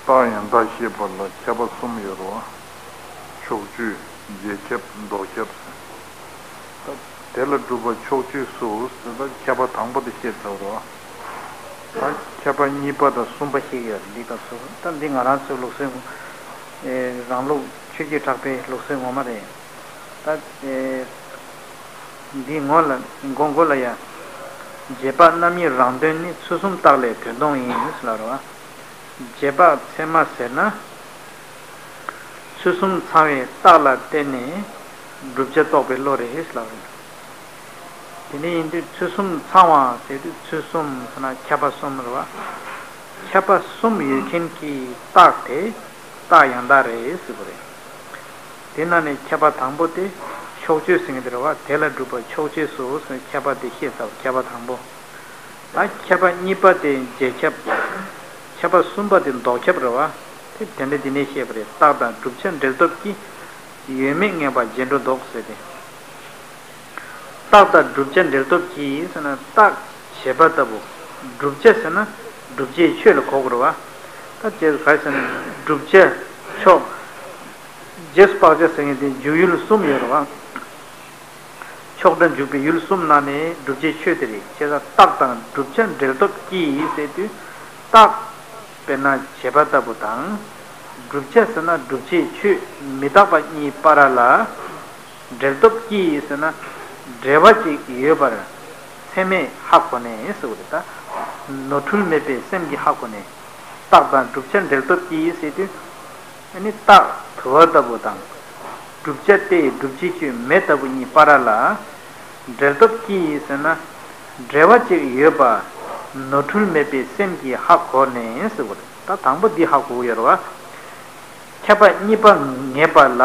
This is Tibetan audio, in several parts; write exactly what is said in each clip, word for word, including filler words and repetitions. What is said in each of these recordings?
རྟགས་ཡང་དག་ཤེས་པ་ལ་མཁས་པ་གསུམ་ཡོད་རེད་བ། ཕྱོགས་ཆོས། རྗེས་ཁྱབ། ལྡོག་ཁྱབ་ཟེར། ད་དེ་ལ་གྲུབ་པ་ཕྱོགས་ཆོས་སུ་ཟེར་ད་མཁས་པ་དང་པོ་དེ་བཤད་ཚར་བ་རེད་བ། ད་མཁས་པ་གཉིས་པ་དང་གསུམ་པ་ཞིག་ཡོད་རེད། འདི་སྐབས་སུ་ད་འདི་ང་རང་ཚོའི་ལུགས་སྲོལ་ངོ་། ཨེ། རང་ལུགས་ཆོས་བརྒྱུད་གྲགས་པའི་ལུགས་སྲོལ་ངོ་མ་རེད། ད་ཨེ། འདི་ངོ་ལ་མགོ་མགོ་ལ་ཡ། རྗེས་དཔག་རྣམ་དབྱེ་རང་དོན་ནི། ཚུལ་གསུམ་རྟགས་ལས་དོན་སྟོང་ཡིན་ཟེར་ལབ་རེད་བ། རྗེས་དཔག་ཚད་མ་ཟེར་ན། ཚུལ་གསུམ་ཚང་བའི་རྟགས་ལ་བརྟེན་ནས་བསྒྲུབ་བྱ་རྟོགས་པའི་བློ་རེད་ལབ་རེད། དེ་འདྲ་ཡིན་དུས་ཚུལ་གསུམ་ཚང་བ་ཟེར་དུས་ཚུལ་གསུམ་ཟེར་ན་མཁས་པ་གསུམ་རེད་བ། མཁས་པ་གསུམ་ཡོད་མཁན་གྱི་རྟགས་དེ་རྟགས་ཡང་དག་རེད་ཟེར་བ་རེད། དེ་ནང་ནས་མཁས་པ་དང་པོ་དེ་ཕྱོགས་ཆོས་ཟེར་མཁན་དེ་རེད་བ། དེ་ལ་གྲུབ་པ་ཕྱོགས་ཆོས་སོ་ཟེར་མཁས་པ་དེ་བཤད་ཚར་བ། མཁས་པ་དང་པོ། ད་མཁས་པ་གཉིས་པ་དེ་རྗེས་ཁྱབ། མཁས་པ་གསུམ་པ་དེ་ལྡོག་ཁྱབ་རེད་བ། དེ་དེ་འདྲ་འདི་ནས་བཤད་པ་རེད། རྟགས་དང་བསྒྲུབ་བྱ་འབྲེལ་སྟོབས་ཀྱིས། ཡོད་མེད་ངེས་པ་རྗེས་འགྲོ་ལྡོག་ཟེར་ཏེ། རྟགས་དང་བསྒྲུབ་བྱ་འབྲེལ་སྟོབས་ཀྱིས་ཟེར་ན་རྟགས་བྱས་པ་ལྟ་བུ། བསྒྲུབ་བྱ་ཟེར་ན་བསྒྲུབ་བྱའི་ཆོས་ལ་གོ་དགོས་རེད་བ། ད་རྗེས་སུ་ག་རེ་ཟེར་ན་བསྒྲུབ་བྱ་ཕྱོགས། རྗེས་སུ་དཔག་བྱ་ཟེར་མཁན་དེ་འཇུག་ཡུལ་གསུམ་ཡོད་རེད་བ། ཕྱོགས་སྒྲ་འཇུག་པའི་ཡུལ་གསུམ་ནང་ནས་བསྒྲུབ་བྱའི་ཆོས་དེ་རེད། བྱས་ཙང་རྟགས་དང་བསྒྲུབ་བྱ་འབྲེལ་སྟོབས་ཀྱིས་ཟེར་དུས། རྟགས་དཔེར་ན་བྱས་པ་ལྟ་བུ་དང་། བསྒྲུབ་བྱ་ཟེར་ན་བསྒྲུབ་བྱའི་ཆོས་མི་རྟག་པ་གཉིས་བར་ལ། འབྲེལ་སྟོབས་ཀྱིས་ཟེར་ན། འབྲེལ་བ་ཅིག་ཡོད་པར་ཚད་མས་ཧ་གོ་ནས་ཟེར་བ་རེད་ད། ནོར་འཁྲུལ་མེད་པའི་སེམས་ཀྱིས་ཧ་གོ་ནས། རྟགས་དང་བསྒྲུབ་བྱ་འབྲེལ་སྟོབས་ཀྱིས་ཟེར་དུས། ཨ་ནི་རྟགས་དུ་བ་ལྟ་བུ་དང་། བསྒྲུབ་བྱ་སྟེ་བསྒྲུབ་བྱའི་ཆོས་མེ་ལྟ་བུ་གཉིས་བར་ལ། འབྲེལ་སྟོབས་ཀྱིས་ཟེར་ན། འབྲེལ་བ་ཅིག་ཡོད་པ། ནོར་འཁྲུལ་མེད་པའི་སེམས་ཀྱིས་ཧ་གོ་ནས་ཟེར་བ་རེད། ད་དང་པོ་འདི་ཧ་གོ་གི་ཡོད་རེད་བ། མཁས་པ་གཉིས་པ་ངེས་པ་ལ།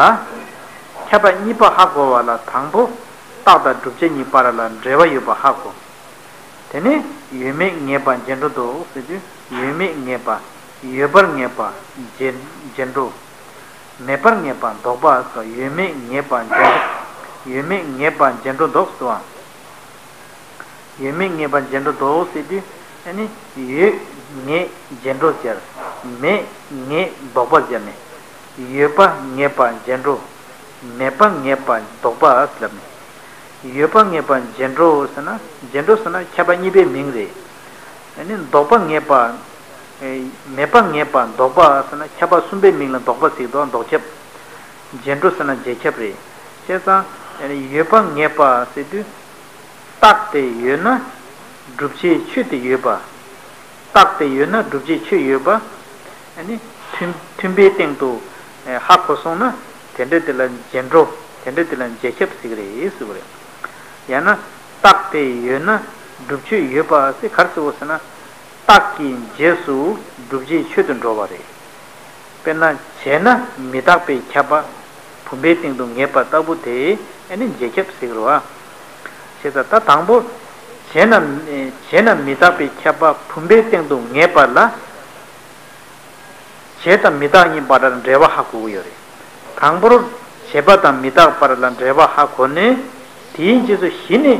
མཁས་པ་གཉིས་པ་ཧ་གོ་བ་ལ་དང་པོ། རྟགས་དང་བསྒྲུབ་བྱ་གཉིས་བར་ལ་འབྲེལ་བ་ཡོད་པ་ཧ་གོ། དེ་ནས་ཡོད་མེད་ངེས་པ་རྗེས་འགྲོ་ལྡོག་ཟེར་དུས། ཡོད་མེད་ངེས་པ། ཡོད་པར་ངེས་པ། རྗེས་རྗེས་འགྲོ། མེད་པར་ངེས་པ་ལྡོག་པ་སོགས། ཡོད་མེད་ངེས་པ་རྗེས་འགྲོ། ཡོད་མེད་ངེས་པ་རྗེས་འགྲོ་ལྡོག་ཟེར་བ། ཡོད་མེད་ངེས་པ་རྗེས་འགྲོ་ལྡོག་ཟེར་དུས། ཨ་ནི་ཡོད་ངེས་རྗེས་འགྲོ་སྦྱར། མེད་ངེས་ལྡོག་པ་སྦྱར་ནས། ཡོད་པ་ངེས་པ་རྗེས་འགྲོ། མེད་པ་ངེས་པ་ལྡོག་པ་ལབ་ནས། ཡོད་པ་ངེས་པ་རྗེས་འགྲོ་ཟེར་ན། རྗེས་འགྲོ་ཟེར་ན་མཁས་པ་གཉིས་པའི་མིང་རེད། ཨ་ནི་ལྡོག་པ་ངེས་པ། ཨེ། མེད་པ་ངེས་པ་ལྡོག་པ་ཟེར་ན་མཁས་པ་གསུམ་པའི་མིང་ལ་ལྡོག་པ་ཟེར་གི་འདུག་ལྡོག་ཁྱབ། རྗེས་འགྲོ་ཟེར་ན་རྗེས་ཁྱབ་རེད། བྱས་ཙང་ཡོད་པ་ངེས་པ་ཟེར་དུས། རྟགས་དེ་ཡོད་ན་བསྒྲུབ་བྱའི་ཆོས་དེ་ཡོད་པ། རྟགས་དེ་ཡོད་ན་བསྒྲུབ་བྱའི་ཆོས་ཡོད་པ། ཨ་ནི་མཐུན་མཐུན་པའི་སྟེང་དུ་ཧ་གོ་སོང་ན། དེ་འདྲ་དེ་ལ་རྗེས་འགྲོ། དེ་འདྲ་དེ་ལ་རྗེས་ཁྱབ་ཟེར་གི་རེད་ཟེར་བ་རེད། ཡང་ན་རྟགས་དེ་ཡོད་ན་བསྒྲུབ་ཆོས་ཡོད་པ་ཟེར་ག་རེ་ཟེར་བ་ཟེར་ན། རྟགས་ཀྱི་རྗེས་སུ་བསྒྲུབ་བྱའི་ཆོས་དུ་འགྲོ་བ་རེད། དཔེར་ན་བྱས་ན་མི་རྟག་པའི་ཁྱབ་པ། བུམ་པའི་སྟེང་དུ་ངེས་པ་ལྟ་བུ་དེ་ཨ་ནི་རྗེས་ཁྱབ་ཟེར་གི་རེད་བ། བྱས་ཙང་ད་དང་པོ། བྱས་ན་བྱས་ན་མི་རྟག་པའི་ཁྱབ་པ་བུམ་པའི་སྟེང་དུ་ངེས་པ་ལ། བྱས་དང་མི་རྟག་གཉིས་བར་ལ་འབྲེལ་བ་ཧ་གོ་གི་ཡོད་རེད། དང་པོར་བྱས་པ་དང་མི་རྟག་བར་ལ་འབྲེལ་བ་ཧ་གོ་ནས། དེའི་རྗེས་སུ་གཞི་ནས་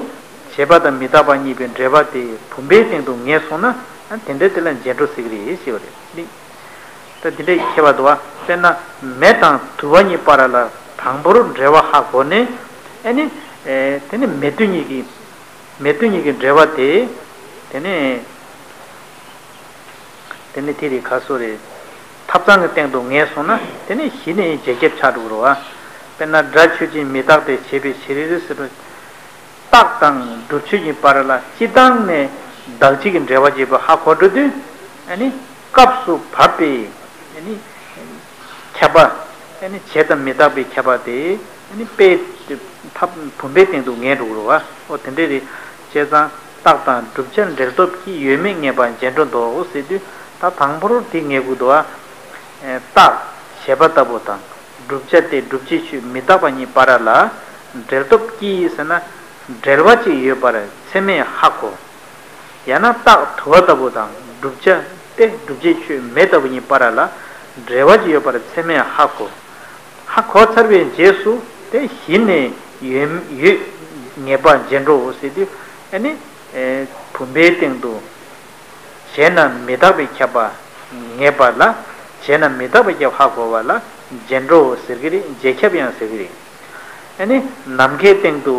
བྱས་པ་དང་མི་རྟག་པ་གཉིས་པའི་འབྲེལ་བ་དེ་བུམ་པའི་སྟེང་དུ་ངེས་སོང་ན། དེ་འདྲ་དེ་ལ་རྗེས་འགྲོ་ཟེར་གི་རེད་ཞེས་པ་རེད། ད་དེ་འདྲའི་ཁྱད་པར་འདུག་བ། དཔེར་ན་མེ་དང་དུ་བ་གཉིས་བར་ལ་དང་པོར་འབྲེལ་བ་ཧ་གོ་ནས། ཨ་ནི། ཨེ། དེ་ནི་མེ་དུ་གཉིས་ཀྱི། མེ་དུ་གཉིས་ཀྱི་འབྲེལ་བ་དེ། དེ་ནི། དེ་ནི་དེ་རེད་ག་སོ་རེད། ཐབ་ཚང་གི་སྟེང་དུ་ངེས་སོང་ན་དེ་ནི་གཞི་ནས་རྗེས་ཁྱབ་ཆགས་འགྲོ་གི་རེད་བ། དཔེར་ན་སྒྲ་ཆོས་ཅན་མི་རྟག་སྟེ་བྱས་པའི་བྱེད་རིགས་ཟེར་བ། རྟགས་དང་བསྒྲུབ་ཆོས་ཀྱི་བར་ལ་སྤྱི་བཏང་ནས་བདག་གཅིག་གི་འབྲེལ་བ་བྱེད་པ་ཧ་གོ་འགྲོ་དུས། ཨ་ནི་སྐབས་སུ་བབ་པའི་ཨ་ནི་ཁྱབ་པ། ཨ་ནི་བྱས་དང་མི་རྟག་པའི་ཁྱབ་པ་དེ་ཨ་ནི་དཔེ་ཐབས་བུམ་པའི་སྟེང་དུ་ངེས་འགྲོ་གི་རེད་བ། ཨོ་དེ་འདྲ་རེད། བྱས་ཙང་རྟགས་དང་བསྒྲུབ་བྱ་འབྲེལ་སྟོབས་ཀྱིས་ཡོད་མེད་ངེས་པ་རྗེས་འགྲོ་ལྡོག་ཟེར་དུས། ད་དང་པོར་དེ་ངེས་དགོས་འདུག་བ། རྟགས་བྱས་པ་ལྟ་བུ་དང་བསྒྲུབ་བྱ་སྟེ་བསྒྲུབ་བྱའི་ཆོས་མི་རྟག་པ་གཉིས་བར་ལ་འབྲེལ་སྟོབས་ཀྱིས་ཟེར་ན། འབྲེལ་བ་ཅིག་ཡོད་པར་ཚད་མས་ཧ་གོ། ཡང་ན་རྟགས་དུ་བ་ལྟ་བུ་དང་བསྒྲུབ་བྱ་སྟེ་བསྒྲུབ་བྱའི་ཆོས་མེ་ལྟ་བུ་གཉིས་བར་ལ་འབྲེལ་བ་ཅིག་ཡོད་པར་ཚད་མས་ཧ་གོ། ཧ་གོ་ཚར་བའི་རྗེས་སུ་དེ་གཞི་ནས་ཡོད་ཡོད་ངེས་པ་རྗེས་འགྲོ་ཟེར་དུས། ཨ་ནི་བུམ་པའི་སྟེང་དུ་བྱས་ན་མི་རྟག་པའི་ཁྱབ་པ་ངེས་པ་ལ་ བྱས་ན་མི་རྟག་པ་ཁྱབ་ཧ་གོ་བ་ལ་རྗེས་འགྲོ་ཟེར་གྱི་རེད། རྗེས་ཁྱབ་ཡང་ཟེར་གྱི་རེད། ཨ་ནི་ནམ་མཁའི་སྟེང་དུ་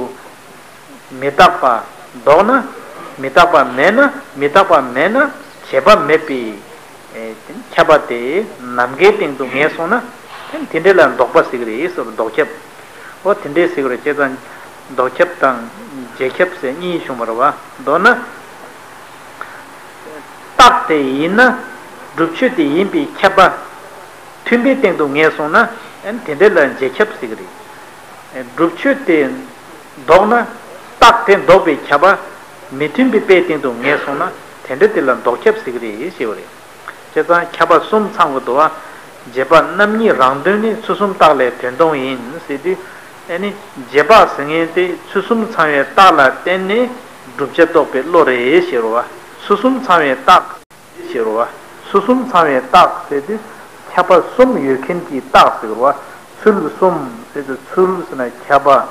མི་རྟག་པ་ལྡོག་ན་མི་རྟག་པ་མེད་ན་མི་རྟག་པ་མེད་ན་བྱས་པ་མེད་པའི་ཨེ་ཁྱབ་པ་དེ་ནམ་མཁའི་སྟེང་དུ་ངེས་སོང་ན་དེ་འདྲ་ལ་ལྡོག་པ་ཟེར་གྱི་རེད་ཟེར། ལྡོག་ཁྱབ། འོ་དེ་འདྲས་ཟེར་གྱི་རེད། བྱས་ཙང་ལྡོག་ཁྱབ་དང་རྗེས་ཁྱབ་ཟེར་གཉིས་བྱུང་བ་རེད་བ། མདོར་ན། རྟགས་དེ་ཡིན་ན་སྒྲུབ་ཆོས་དེ་ཡིན་པའི་ཁྱབ་པ་མཐུན་པའི་སྟེང་དུ་ངེས་སོང་ན་དེ་འདྲ་ལ་རྗེས་ཁྱབ་ཟེར་གྱི་རེད། སྒྲུབ་ཆོས་དེ་ལྡོག་ན་རྟགས་དེ་ལྡོག་པའི་ཁྱབ་པ་མི་མཐུན་པའི་དཔེའི་སྟེང་དུ་ངེས་སོང་ན་དེ་འདྲ་དེ་ལ་ལྡོག་ཁྱབ་ཟེར་གྱི་རེད་ཞེས་པ་རེད། བྱས་ཙང་ཁྱབ་པ་གསུམ་ཚང་དགོས་འདུག་བ། རྗེས་དཔག་རྣམ་གཉིས་རང་དོན་ནི་ཚུལ་གསུམ་རྟགས་ལས་དོན་སྟོང་ཡིན་ཟེར་དུས། ཨ་ནི་རྗེས་དཔག་ཟེར་མཁན་དེ་ཚུལ་གསུམ་ཚང་བའི་རྟགས་ལ་བརྟེན་ནས་བསྒྲུབ་བྱ་རྟོགས་པའི་བློ་རེད་ཞེས་རོ་བ། ཚུལ་གསུམ་ཚང་བའི་རྟགས་ཞེས་རོ་བ། ཚུལ་གསུམ་ཚང་བའི་རྟགས་ཟེར་དུས་ཁྱབ་པ་གསུམ་ཡོད་མཁན་གྱི་རྟགས་ཟེར་རོ་བ། ཚུལ་གསུམ་ཟེར་དུས་ཚུལ་ཟེར་ན་ཁྱབ་པ།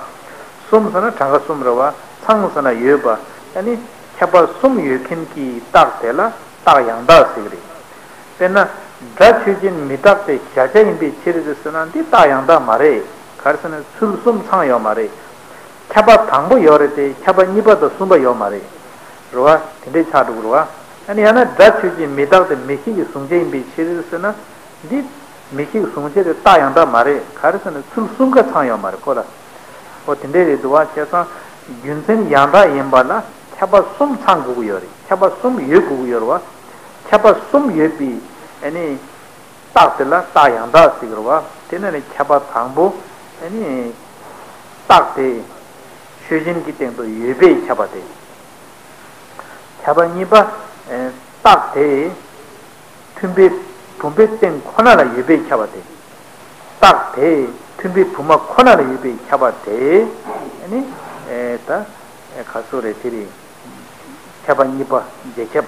གསུམ་ཟེར་ན་གྲངས་ཀ་གསུམ་རེད་བ། ཚང་ཟེར་ན་ཡོད་པ། ཨ་ནི་ཁྱབ་པ་གསུམ་ཡོད་མཁན་གྱི་རྟགས་དེ་ལ་རྟགས་ཡང་དག་ཟེར་གྱི་རེད། དཔེར་ན། སྒྲ་ཆོས་ཅན་མི་རྟག་སྟེ་གཞལ་བྱ་ཡིན་པའི་ཕྱིར་ཟེར་ན་འདི་རྟགས་ཡང་དག་མ་རེད། ག་རེ་ཟེར་ན་ཚུལ་གསུམ་ཚང་ཡོད་མ་རེད། ཁྱབ་པ་དང་པོ་ཡོད་རེད་དེ་ཁྱབ་པ་གཉིས་པ་དང་གསུམ་པ་ཡོད་མ་རེད། རེད་བ། དེ་འདྲས་ཆགས་འགྲོ་གི་རེད་བ། ཨ་ནི་ཡང་ན་སྒྲ་ཆོས་ཅན་མི་རྟག་སྟེ་མིག་ཤེས་ཀྱི་གཟུང་བྱ་ཡིན་པའི་ཕྱིར་ཟེར་ན། འདི་མིག་ཤེས་ཀྱི་གཟུང་བྱ་དེ་རྟགས་ཡང་དག་མ་རེད། ག་རེ་ཟེར་ན་ཚུལ་གསུམ་ཀ་ཚང་ཡོད་མ་རེད་ཁོ་ལ། འོ་དེ་འདྲས་རེད་འདུག་བ། བྱས་ཙང་རྒྱུ་མཚན་ཡང་དག་ཡིན་པ་ལ་ཁྱབ་པ་གསུམ་ཚང་དགོས་ཀྱི་ཡོད་རེད། ཁྱབ་པ་གསུམ་ཡོད་དགོས་ཀྱི་ཡོད་རེད་བ། ཁྱབ་པ་གསུམ་ཡོད་པའི་ཨ་ནི་རྟགས་དེ་ལ་རྟགས་ཡང་དག་ཟེར་གྱི་རེད་བ། དེ་ནས་ནི་ཁྱབ་པ་དང་པོ་ཨ་ནི་རྟགས་དེ་ཆོས་ཅན་གྱི་སྟེང་དུ་ཡོད་པའི་ཁྱབ་པ་དེ། ཁྱབ་པ་གཉིས་པ་ཨེ་རྟགས་དེ། མཐུན་དཔེ་བུམ་པའི་སྟེང་ཁོ་ན་ལ་ཡོད་པའི་ཁྱབ་པ་དེ། རྟགས་དེ་མཐུན་དཔེ་བུམ་པ་ཁོ་ན་ལ་ཡོད་པའི་ཁྱབ་པ་དེ། ཨ་ནི་ཨེ་ད་ཨེ་ག་སོ་རེད་དེ་རེད། ཁྱབ་པ་གཉིས་པ་རྗེས་ཁྱབ།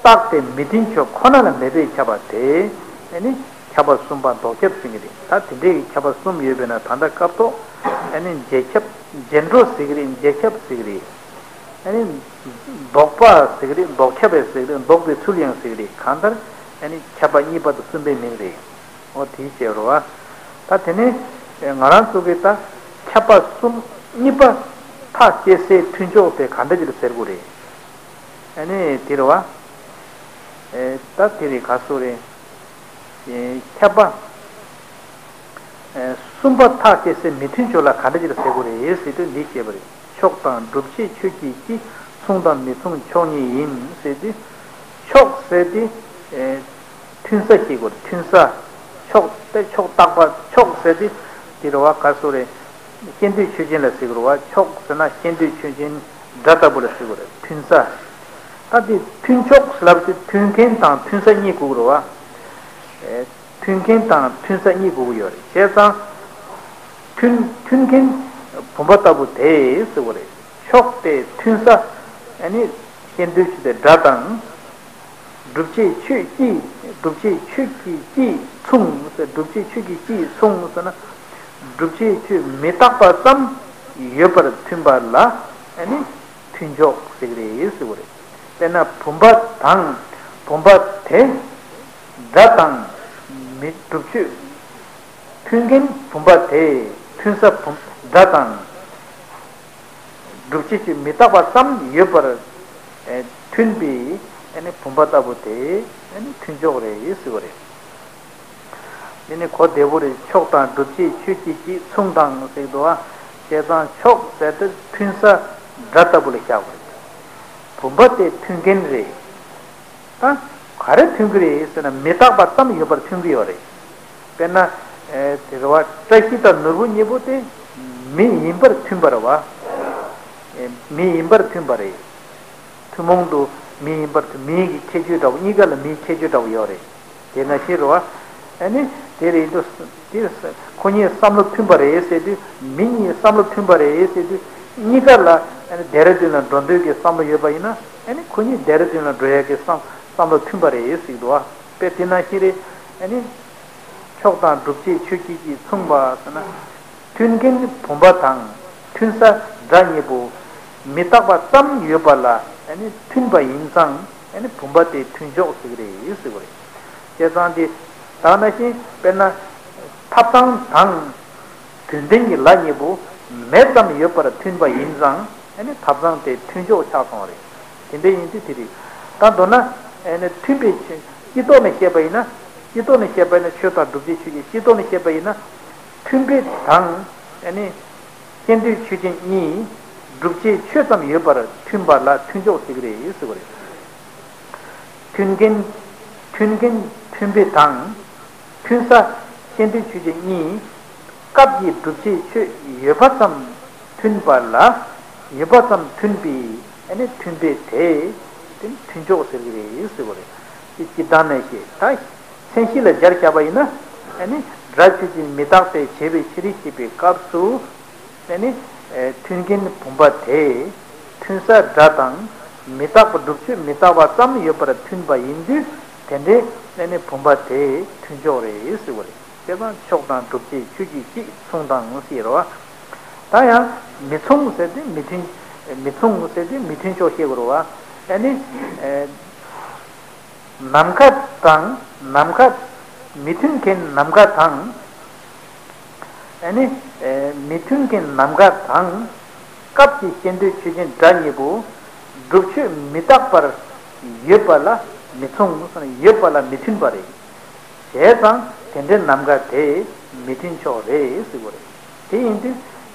རྟགས་དེ་མི་མཐུན་ཕྱོགས་ཁོ་ན་ལ་མེད་པའི་ཁྱབ་པ་དེ། ཨ་ནི་ཁྱབ་པ་གསུམ་པ་ལྡོག་ཁྱབ་ཟེར་གྱི་རེད། ད་དེ་འདྲའི་ཁྱབ་པ་གསུམ་ཡོད་པས་ན་ད་ལྟ་སྐབས་ཐོག་ཨ་ནི་རྗེས་ཁྱབ་རྗེས་འགྲོ་ཟེར་གྱི་རེད། རྗེས་ཁྱབ་ཟེར་གྱི་རེད། ཨ་ནི། ལྡོག་པ་ཟེར་གྱི་རེད། ལྡོག་ཁྱབ་པས་ཟེར་གྱི་རེད། ལྡོག་པའི་ཚུལ་ཡང་ཟེར་གྱི་རེད། གང་ལྟར་ཨ་ནི་ཁྱབ་པ་གཉིས་པ་དང་གསུམ་པའི་མིང་རེད། འོ་དེའི་ཕྱིར་རོ། ད་དེ་ནས་ང་རང་ཚོ་གིས་ད་ཁྱབ་པ་གསུམ་གཉིས་པ་ཐག་བཅད་སའི་མཐུན་ཕྱོགས་དེ་ག་འདྲ་ཅིག་ལ་ཟེར་དགོས་རེད། ཨ་ནི་དེ་རེད་བ། ད་དེ་རེད་ག་སོ་རེད། ཁྱབ་པ། གསུམ་པ་ཐག་བཅད་སའི་མི་མཐུན་ཕྱོགས་ལ་ག་འདྲ་ཅིག་ལ་ཟེར་དགོས་རེད་ཟེར་དུས་འདི་བཤད་པ་རེད། ཕྱོགས་དང་སྒྲུབ་བྱེད་ཆོས་ཀྱི་སྤྱི། མཚུངས་དང་མི་མཚུངས་ཕྱོགས་གཉིས་ཡིན་ཟེར་དུས། ཕྱོགས་ཟེར་དུས། མཐུན་ས་ཤེས་དགོས་རེད། མཐུན་ས། ཕྱོགས་དེ་ཕྱོགས་བཏགས་པ་ཕྱོགས་ཟེར་དུས། དེ་རེད་བ་ག་སོ་རེད། ཤེས་འདོད་ཆོས་ཅན་ལ་ཟེར་དགོས་རེད་བ། ཕྱོགས་ཟེར་ན་ཤེས་འདོད་ཆོས་ཅན་སྒྲ་ལྟ་བུ་ལ་ཟེར་དགོས་རེད། མཐུན་ས། ད་དེ་མཐུན་ཕྱོགས་ལབ་དུས་མཐུན་རྐྱེན་དང་མཐུན་ས་གཉིས་དགོས་རེད་བ། མཐུན་རྐྱེན་དང་མཐུན་ས་གཉིས་དགོས་ཀྱི་ཡོད་རེད། བྱས་ཙང་། མཐུན་མཐུན་རྐྱེན་བུམ་པ་ལྟ་བུ་དེ་ཟེར་བ་རེད། ཕྱོགས་དེ་མཐུན་ས་ཨ་ནི་ཤེས་འདོད་ཆོས་དེ་སྒྲ་དང་། སྒྲུབ་བྱེད་ཆོས་ཀྱི་སྒྲུབ་བྱེད་ཆོས་ཀྱི་སྤྱིས་མཚུངས་ཟེར། སྒྲུབ་བྱེད་ཆོས་ཀྱི་སྤྱིས་མཚུངས་ཟེར་ན། སྒྲུབ་བྱེད་ཆོས་མི་རྟག་པ་ཙམ་ཡོད་པར་མཐུན་པ་ལ་ཨ་ནི་མཐུན་ཕྱོགས་ཟེར་གྱི་རེད་ཟེར་བ་རེད། དཔེར་ན་བུམ་པ་དང་བུམ་པ་དེ། སྒྲ་དང་མི་སྒྲུབ་ཆོས། མཐུན་རྐྱེན་བུམ་པ་དེ་མཐུན་ས་བུམ་སྒྲ་དང་། སྒྲུབ་བྱེད་ཆོས་མི་རྟག་པ་ཙམ་ཡོད་པར་མཐུན་པའི་བུམ་པ་ལྟ་བུ་དེ་མཐུན་ཕྱོགས་རེད་ཟེར་བ་རེད། དེ་ནི་གོ་བདེ་པོ་རེད། ཕྱོགས་དང་སྒྲུབ་བྱེད་ཆོས་ཀྱི་སྤྱིས་མཚུངས་དང་ཟེར་འདུག་བ། བྱས་ཙང་ཕྱོགས་ཟེར་དུས་མཐུན་ས་སྒྲ་ལྟ་བུ་ལ་བཞག་དགོས་རེད། བུམ་པ་དེ་མཐུན་རྐྱེན་རེད། ད་ག་རེ་མཐུན་གྱི་རེད་ཟེར་ན་མི་རྟག་པ་ཙམ་ཡོད་པར་མཐུན་གྱི་ཡོད་རེད། དཔེར་ན། དེ་རེད་བ། བཀྲ་ཤིས་དང་ནོར་བུ་གཉིས་པོ་དེ་མི་ཡིན་པར་མཐུན་པ་རེད་བ། མི་ཡིན་པར་མཐུན་པ་རེད། ཐུན་མོང་དུ་མི་ཡིན་པར་མཐུན། མིང་གི་ཁྱད་ཆོས་འདྲ་བོ། གཉིས་ཀ་ལ་མིའི་ཁྱད་ཆོས་འདྲ་བོ་ཡོད་རེད། དེ་ནང་བཞིན་རེད་བ། ཨ་ནི་དེ་རེད་དུས་དེ་ཁོ་གཉིས་བསམ་བློ་མཐུན་པ་རེད་ཟེར་དུས། མི་གཉིས་བསམ་བློ་མཐུན་པ་རེད་ཟེར་དུས། གཉིས་ཀ་ལ་ཨ་ནི་ལྡེ་ར་ལྡུན་ལ་འགྲོ་འདོད་ཀྱི་བསམ་བློ་ཡོད་པ་ཡིན་ན། ཨ་ནི་ཁོ་གཉིས་ལྡེ་ར་ལྡུན་ལ་འགྲོ་ཡག་གི་བསམ་བསམ་བློ་མཐུན་པ་རེད་ཟེར་གྱི་འདུག་བ། དཔེ་དེ་ནང་བཞིན་རེད། ཨ་ནི་ཕྱོགས་དང་སྒྲུབ་བྱེད་ཆོས་ཀྱི་སྤྱིས་མཚུངས་པ་ཟེར་ན། མཐུན་རྐྱེན་བུམ་པ་དང་མཐུན་ས་སྒྲ་གཉིས་པོ་མི་རྟག་པ་ཙམ་ཡོད་པ་ལ་ཨ་ནི་མཐུན་པ་ཡིན་ཙང་ཨ་ནི་བུམ་པ་དེ་མཐུན་ཕྱོགས་ཟེར་གྱི་རེད་ཟེར་བ་རེད། བྱས་ཙང་དེ་ ད་ནང་བཞིན་དཔེར་ན་ཐབ་ཚང་དང་དུས་མཐུན་གྱི་ལ་གཉིས་པོ་མེ་ཙམ་ཡོད་པར་མཐུན་པ་ཡིན་ཙང་ཨ་ནི་ཐབ་ཚང་དེ་མཐུན་ཕྱོགས་ཆགས་སོང་བ་རེད། དེ་འདྲ་ཡིན་དུས་དེ་རེད། ད་མདོར་ན་ཨ་ནི་མཐུན་པའི་ཆོས་སྤྱི་ལྡོག་ནས་བཤད་པ་ཡིན་ན། སྤྱི་ལྡོག་ནས་བཤད་པ་ཡིན་ན་ཆོས་དང་བསྒྲུབ་བྱའི་ཆོས་ཀྱི་སྤྱི་ལྡོག་ནས་བཤད་པ་ཡིན་ན། མཐུན་དཔེ་དང་ཨ་ནི་ཤེས་འདོད་ཆོས་ཅན་གཉིས་བསྒྲུབ་བྱའི་ཆོས་ཙམ་ཡོད་པར་མཐུན་པ་ལ་མཐུན་ཕྱོགས་ཟེར་གྱི་རེད་ཟེར་བ་རེད། མཐུན་རྐྱེན། མཐུན་རྐྱེན་མཐུན་དཔེ་དང་། མཐུན་ས་ཤེས་འདོད་ཆོས་ཅན་གཉིས་སྐབས་ཀྱི་བསྒྲུབ་བྱའི་ཆོས་ཡོད་པ་ཙམ་མཐུན་པ་ལ་ཡོད་པ་ཙམ་མཐུན་པའི་ཨ་ནི་མཐུན་དཔེ་དེ་དེ་མཐུན་ཕྱོགས་ཟེར་གྱི་རེད་ཟེར་བ་རེད། དེ་སྤྱིར་བཏང་ནས་བཤད་ད། མཚན་གཞི་ལ་སྦྱར་བཞག་པ་ཡིན་ན། ཨ་ནི་སྒྲ་ཆོས་ཅན་མི་རྟག་པས་བྱས་པའི་ཕྱིར་ཞེས་པའི་སྐབས་སུ། ཨ་ནི་མཐུན་རྐྱེན་བུམ་པ་དེ་མཐུན་ས་སྒྲ་དང་མི་རྟག་པ་བསྒྲུབ་ཆོས་མི་རྟག་པ་ཙམ་ཡོད་པར་མཐུན་པ་ཡིན་དུས་དེ་འདྲའི་ཨ་ནི་བུམ་པ་དེ་མཐུན་ཕྱོགས་རེད་ཟེར་བ་རེད། བྱས་ཙང་ཕྱོགས་དང་བསྒྲུབ་བྱའི་ཆོས་ཀྱི་སྤྱི་མཚུངས་དང་ཟེར་རོ། ད་ཡང་མི་མཚུངས་ཟེར་དུས་མི་མཐུན། མི་མཚུངས་ཟེར་དུས་མི་མཐུན་ཕྱོགས་བཤད་དགོས་རོ། ཨ་ནི། ནམ་མཁའ་དང་ནམ་མཁའ། མི་མཐུན་མཁན་ནམ་མཁའ་དང་། ཨ་ནི། མི་མཐུན་མཁན་ནམ་མཁའ་དང་། སྐབས་ཀྱི་ཤེས་འདོད་ཆོས་ཅན་སྒྲ་གཉིས་པོ། བསྒྲུབ་ཆོས་མི་རྟག་པར་ཡོད་པ་ལ་མི་མཚུངས། ཡོད་པ་ལ་མི་མཐུན་པ་རེད། བྱས་ཙང་དེ་འདྲའི་ནམ་མཁའ་དེ་མི་མཐུན་ཕྱོགས་རེད་ཟེར་བ་རེད། དེ་ཡིན་དུས།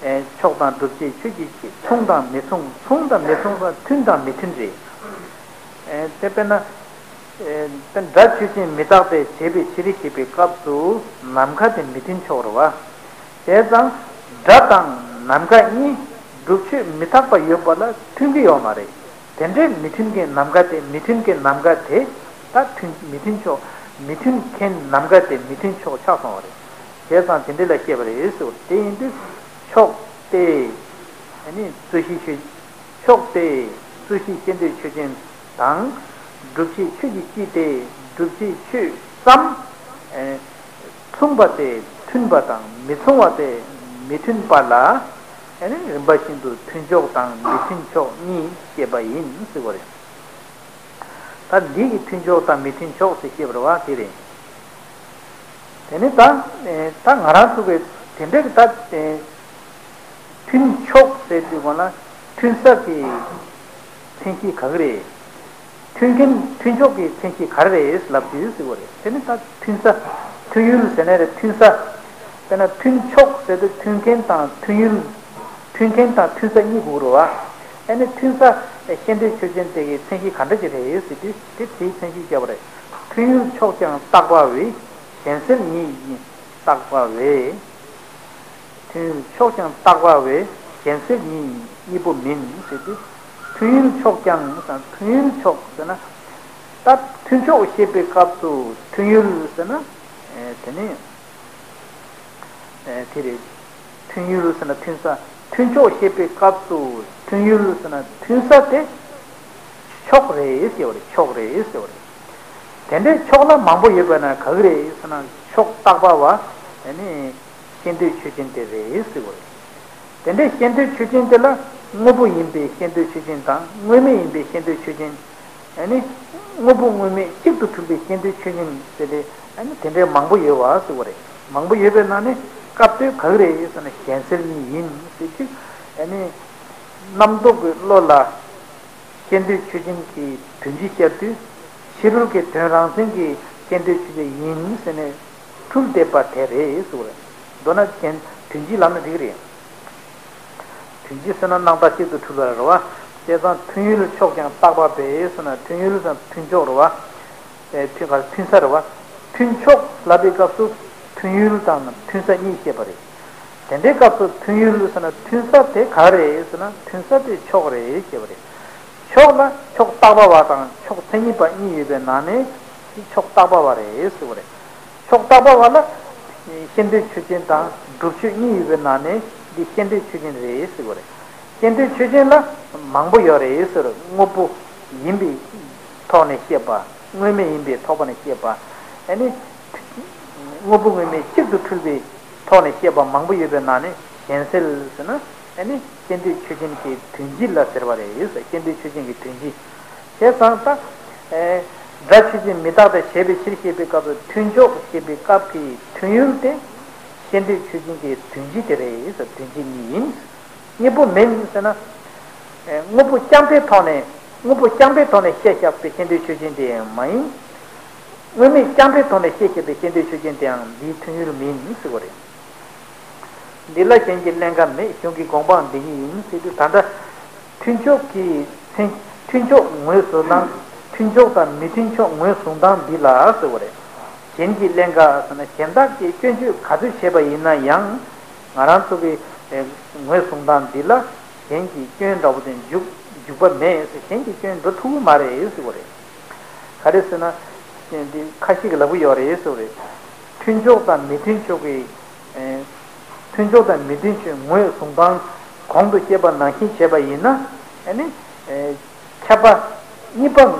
ཕྱོགས་དང་བསྒྲུབ་བྱའི་ཆོས་ཀྱི་སྤྱི་མཚུངས་དང་མི་མཚུངས། མཚུངས་དང་མི་མཚུངས་སོགས་མཐུན་དང་མི་མཐུན་རེད། དེ་དཔེར་ན། སྒྲ་ཆོས་ཅན་མི་རྟག་པས་བྱས་པའི་ཕྱིར་ཞེས་པའི་སྐབས་སུ་ནམ་མཁའ་དེ་མི་མཐུན་ཕྱོགས་རེད་བ། བྱས་ཙང་སྒྲ་དང་ནམ་མཁའ་གཉིས་བསྒྲུབ་ཆོས་མི་རྟག་པ་ཡོད་པ་ལ་མཐུན་གྱི་ཡོད་མ་རེད། དེ་འདྲའི་མི་མཐུན་མཁན་ནམ་མཁའ་དེ་མི་མཐུན་མཁན་ནམ་མཁའ་དེ་ད་མཐུན་མི་མཐུན་ཕྱོགས། མི་མཐུན་མཁན་ནམ་མཁའ་དེ་མི་མཐུན་ཕྱོགས་ཆགས་སོང་བ་རེད། བྱས་ཙང་དེ་འདྲ་ལ་བཤད་པ་རེད་ཟེར། དེ་ཡིན་དུས་ཕྱོགས་ཏེ། ཨ་ནི་རྩོད་གཞི་ཆོས། ཕྱོགས་ཏེ། རྩོད་གཞི་ཤེས་འདོད་ཆོས་ཅན་དང་། བསྒྲུབ་བྱའི་ཆོས་ཀྱི་སྤྱི་དེ་བསྒྲུབ་བྱའི་ཆོས་ཙམ། མཚུངས་པ་སྟེ་མཐུན་པ་དང་མི་མཚུངས་པ་སྟེ་མི་མཐུན་པ་ལ། ཨ་ནི་རིམ་པ་བཞིན་དུ་མཐུན་ཕྱོགས་དང་མི་མཐུན་ཕྱོགས་གཉིས་བཤད་པ་ཡིན་ཟེར་བ་རེད། ད་འདི་གི་མཐུན་ཕྱོགས་དང་མི་མཐུན་ཕྱོགས་ཟེར་བཤད་པ་རེད་བ་དེ་རེད། དེ་ནི་ད་ད་ང་རང་ཚོ་གི་དེ་འདྲ་གི་ད་མཐུན་ཕྱོགས་ཟེར་དུས་གོང་ལ་མཐུན་ས་གི་མཚན་གཞི་ག་གི་རེད། མཐུན་རྐྱེན་མཐུན་ཕྱོགས་ཀྱི་མཚན་གཞི་ག་རེ་རེད་ལབ་དུས་ཟེར་བ་རེད། དེ་ནི་ད་མཐུན་ས། མཐུན་ཡུལ་ཟེར་ནའི་རེད། མཐུན་ས། དཔེར་ན་མཐུན་ཕྱོགས་ཟེར་དུས་མཐུན་རྐྱེན་དང་མཐུན་ཡུལ། མཐུན་རྐྱེན་དང་མཐུན་ས་གཉིས་དགོས་རེད་བ། ཨ་ནི་མཐུན་ས་ཤེས་འདོད་ཆོས་ཅན་དེ་གི་མཚན་གཞི་ག་འདྲ་ཅིག་རེད་ཟེར་དུས་དེ་དེའི་མཚན་གཞི་བརྒྱབ་པ་རེད། མཐུན་ཡུལ་ཕྱོགས་ཀྱང་རྟག་པ་བས་གཞན་སེལ་ཉིད་ཡིན། རྟག་པ་བས། མཐུན་ཡུལ་ཕྱོགས་ཀྱང་རྟག་པ་བས་གཞན་སེལ་ཉིད་ཡིན། གཉིས་པོ་མིན་ཟེར་དུས། མཐུན་ཡུལ་ཕྱོགས་ཀྱང་དང་མཐུན་ཡུལ་ཕྱོགས་ཟེར་ན། ད་མཐུན་ཕྱོགས་བཤད་པའི་སྐབས་སུ་མཐུན་ཡུལ་ཟེར་ན། ཨེ་དེ་ནི། ཨེ་དེ་རེད། མཐུན་ཡུལ་ཟེར་ན་མཐུན་ས། མཐུན་ཕྱོགས་བཤད་པའི་སྐབས་སུ་མཐུན་ཡུལ་ཟེར་ན་མཐུན་ས་དེ་ཕྱོགས་རེད་ཟེར་བ་རེད། ཕྱོགས་རེད་ཟེར་བ་རེད། དེ་འདྲའི་ཕྱོགས་ལ་མང་པོ་ཡོད་པ་ན་ག་གི་རེད་ཟེར་ན་ཕྱོགས་རྟག་པ་བ་ཨ་ནི་ཤེས་འདོད་ཆོས་ཅན་དེ་རེད་ཟེར་བ་རེད། དེ་འདྲའི་ཤེས་འདོད་ཆོས་ཅན་དེ་ལ་དངོས་པོ་ཡིན་པའི་ཤེས་འདོད་ཆོས་ཅན་དང་དངོས་མེད་ཡིན་པའི་ཤེས་འདོད་ཆོས་ཅན། ཨ་ནི། དངོས་པོ་དངོས་མེད་གཅིག་ཏུ་གྲུབ་པའི་ཤེས་འདོད་ཆོས་ཅན་ཟེར་ཏེ། ཨ་ནི་དེ་འདྲའི་མང་པོ་ཡོད་པ་ཟེར་བ་རེད། མང་པོ་ཡོད་པའི་ནང་ནས་སྐབས་དོད་ག་གི་རེད་ཟེར་ན་གཞན་སེལ་ཉིད་ཡིན་ཟེར་དུས། ཨ་ནི། རྣམ་རྟོག་གི་བློ་ལ་ཤེས་འདོད་ཆོས་ཅན་གྱི་དོན་སྤྱི་ཤར་དུས། ཕྱི་རོལ་གྱི་དོན་རང་མཚན་གྱི་ཤེས་འདོད་ཆོས་ཅན་ཡིན་ཟེར་ནས་འཁྲུལ་བསྡད་པ་དེ་རེད་ཟེར་བ་རེད། མདོར་ན་རྒྱན་དོན་སྤྱི་ལབ་ན་འགྲིག་གི་རེད། དོན་སྤྱི་ཟེར་ན་རྣམ་དག་གཅིག་ཏུ་འཁྲུལ་བ་རེད་བ། བྱས་ཙང་མཐུན་ཡུལ་ཕྱོགས་ཀྱང་རྟག་པ་བས་ཟེར་ན་མཐུན་ཡུལ་དང་མཐུན་ཕྱོགས་རེད་བ། ཨེ་མཐུན་ག་མཐུན་ས་རེད་བ། མཐུན་ཕྱོགས་ལབ་པའི་སྐབས་སུ་མཐུན་ཡུལ་དང་མཐུན་ས་གཉིས་བཤད་པ་རེད། དེ་འདྲའི་སྐབས་སུ་མཐུན་ཡུལ་ཟེར་ན་མཐུན་ས་དེ་ག་རེད་ཟེར་ན་མཐུན་ས་དེ་ཕྱོགས་རེད་ཞེས་པ་རེད། ཕྱོགས་ལ་ཕྱོགས་རྟག་པ་བ་དང་ཕྱོགས་མཚན་ཉིད་པ་གཉིས་ཡོད་པའི་ནང་ནས་དེ་ཕྱོགས་རྟག་པ་བ་རེད་ཟེར་བ་རེད། ཕྱོགས་རྟག་པ་བ་ལ་ཤེས་འདོད་ཆོས་ཅན་དང་སྒྲུབ་ཆོས་གཉིས་ཡོད་པའི་ནང་ནས་འདི་ཤེས་འདོད་ཆོས་ཅན་རེད་ཟེར་བ་རེད། ཤེས་འདོད་ཆོས་ཅན་ལ་མང་པོ་ཡོད་རེད་ཟེར། དངོས་པོ་ཡིན་པའི་ཐོག་ནས་བཤད་པ། དངོས་མེད་ཡིན་པའི་ཐོག་པ་ནས་བཤད་པ། ཨ་ནི། དངོས་པོ་དངོས་མེད་གཅིག་ཏུ་འཁྲུལ་པའི་ཐོག་ནས་བཤད་པ་མང་པོ་ཡོད་པའི་ནང་ནས་གཞན་སེལ་ཟེར་ན། ཨ་ནི་ཤེས་འདོད་ཆོས་ཅན་གྱི་དོན་སྤྱི་ལ་ཟེར་བ་རེད་ཟེར། ཤེས་འདོད་ཆོས་ཅན་གྱི་དོན་སྤྱི། བྱས་ཙང་ད། ཨེ། སྒྲ་ཆོས་ཅན་མི་རྟག་སྟེ་ཞེས་པའི་ཕྱིར་ཞེས་པའི་སྐབས་སུ་མཐུན་ཕྱོགས་ཞེས་པའི་སྐབས་ཀྱི་མཐུན་ཡུལ་དེ་ཤེས་འདོད་ཆོས་ཅན་གྱི་དོན་སྤྱི་དེ་རེད། དོན་སྤྱི་གཉིས་ཡིན། གཉིས་པོ་མིན་ཟེར་ན། དངོས་པོ་རྐྱང་པའི་ཐོག་ནས་དངོས་པོ་རྐྱང་པའི་ཐོག་ནས་བཤད་བཞག་པའི་ཤེས་འདོད་ཆོས་ཅན་དེ་ཡང་མ་ཡིན། དངོས་མེད་རྐྱང་པའི་ཐོག་ནས་བཤད་བཞག་པའི་ཤེས་འདོད་ཆོས་ཅན་དེའང་འདིའི་མཐུན་ཡུལ་མིན་ཟེར་བ་རེད། འདི་ལ་གཞན་གྱི་ཀླན་ཀ་མེད། གཞུང་གི་དགོངས་པའང་འདི་ཉིད་ཡིན་ཟེར་དུས། ད་ལྟ་མཐུན་ཕྱོགས་ཀྱི་མཐུན་མཐུན་ཕྱོགས་ངོས་བཟུང་སྟངས། མཐུན་ཕྱོགས་དང་མི་མཐུན་ཕྱོགས་ངོས་བཟུང་སྟངས་འདི་ལ་ཟེར་བ་རེད། གཞན་གྱི་ཀླན་ཀ་ཟེར་ན་གཞན་དག་གིས་སྐྱོན་བརྗོད་ག་ཚོད་བྱས་པ་ཡིན་ན་ཡང་། ང་རང་ཚོ་གི་ངོས་བཟུང་སྟངས་འདི་ལ་གཞན་གྱི་སྐྱོན་འདྲ་བོ་དེ་འཇུག་འཇུག་པ་མེད་ཟེར། གཞན་གྱི་སྐྱོན་འགྲོ་ཐུབ་ཀྱི་མ་རེད་ཟེར་བ་རེད། ག་རེ་ཟེར་ན། འདི་ཁ་ཤས་ཀྱིས་ལབ་ཀྱི་ཡོད་རེད་ཟེར་བ་རེད། མཐུན་ཕྱོགས་དང་མི་མཐུན་ཕྱོགས་ཀྱི། ཨེ། མཐུན་ཕྱོགས་དང་མི་མཐུན་ཕྱོགས་ངོས་བཟུང་སྟངས་གོང་དུ་བཤད་པ་ནང་བཞིན་བྱས་པ་ཡིན་ན། ཨ་ནི། ཨེ། མཁས་པ་གཉིས་པ་དང་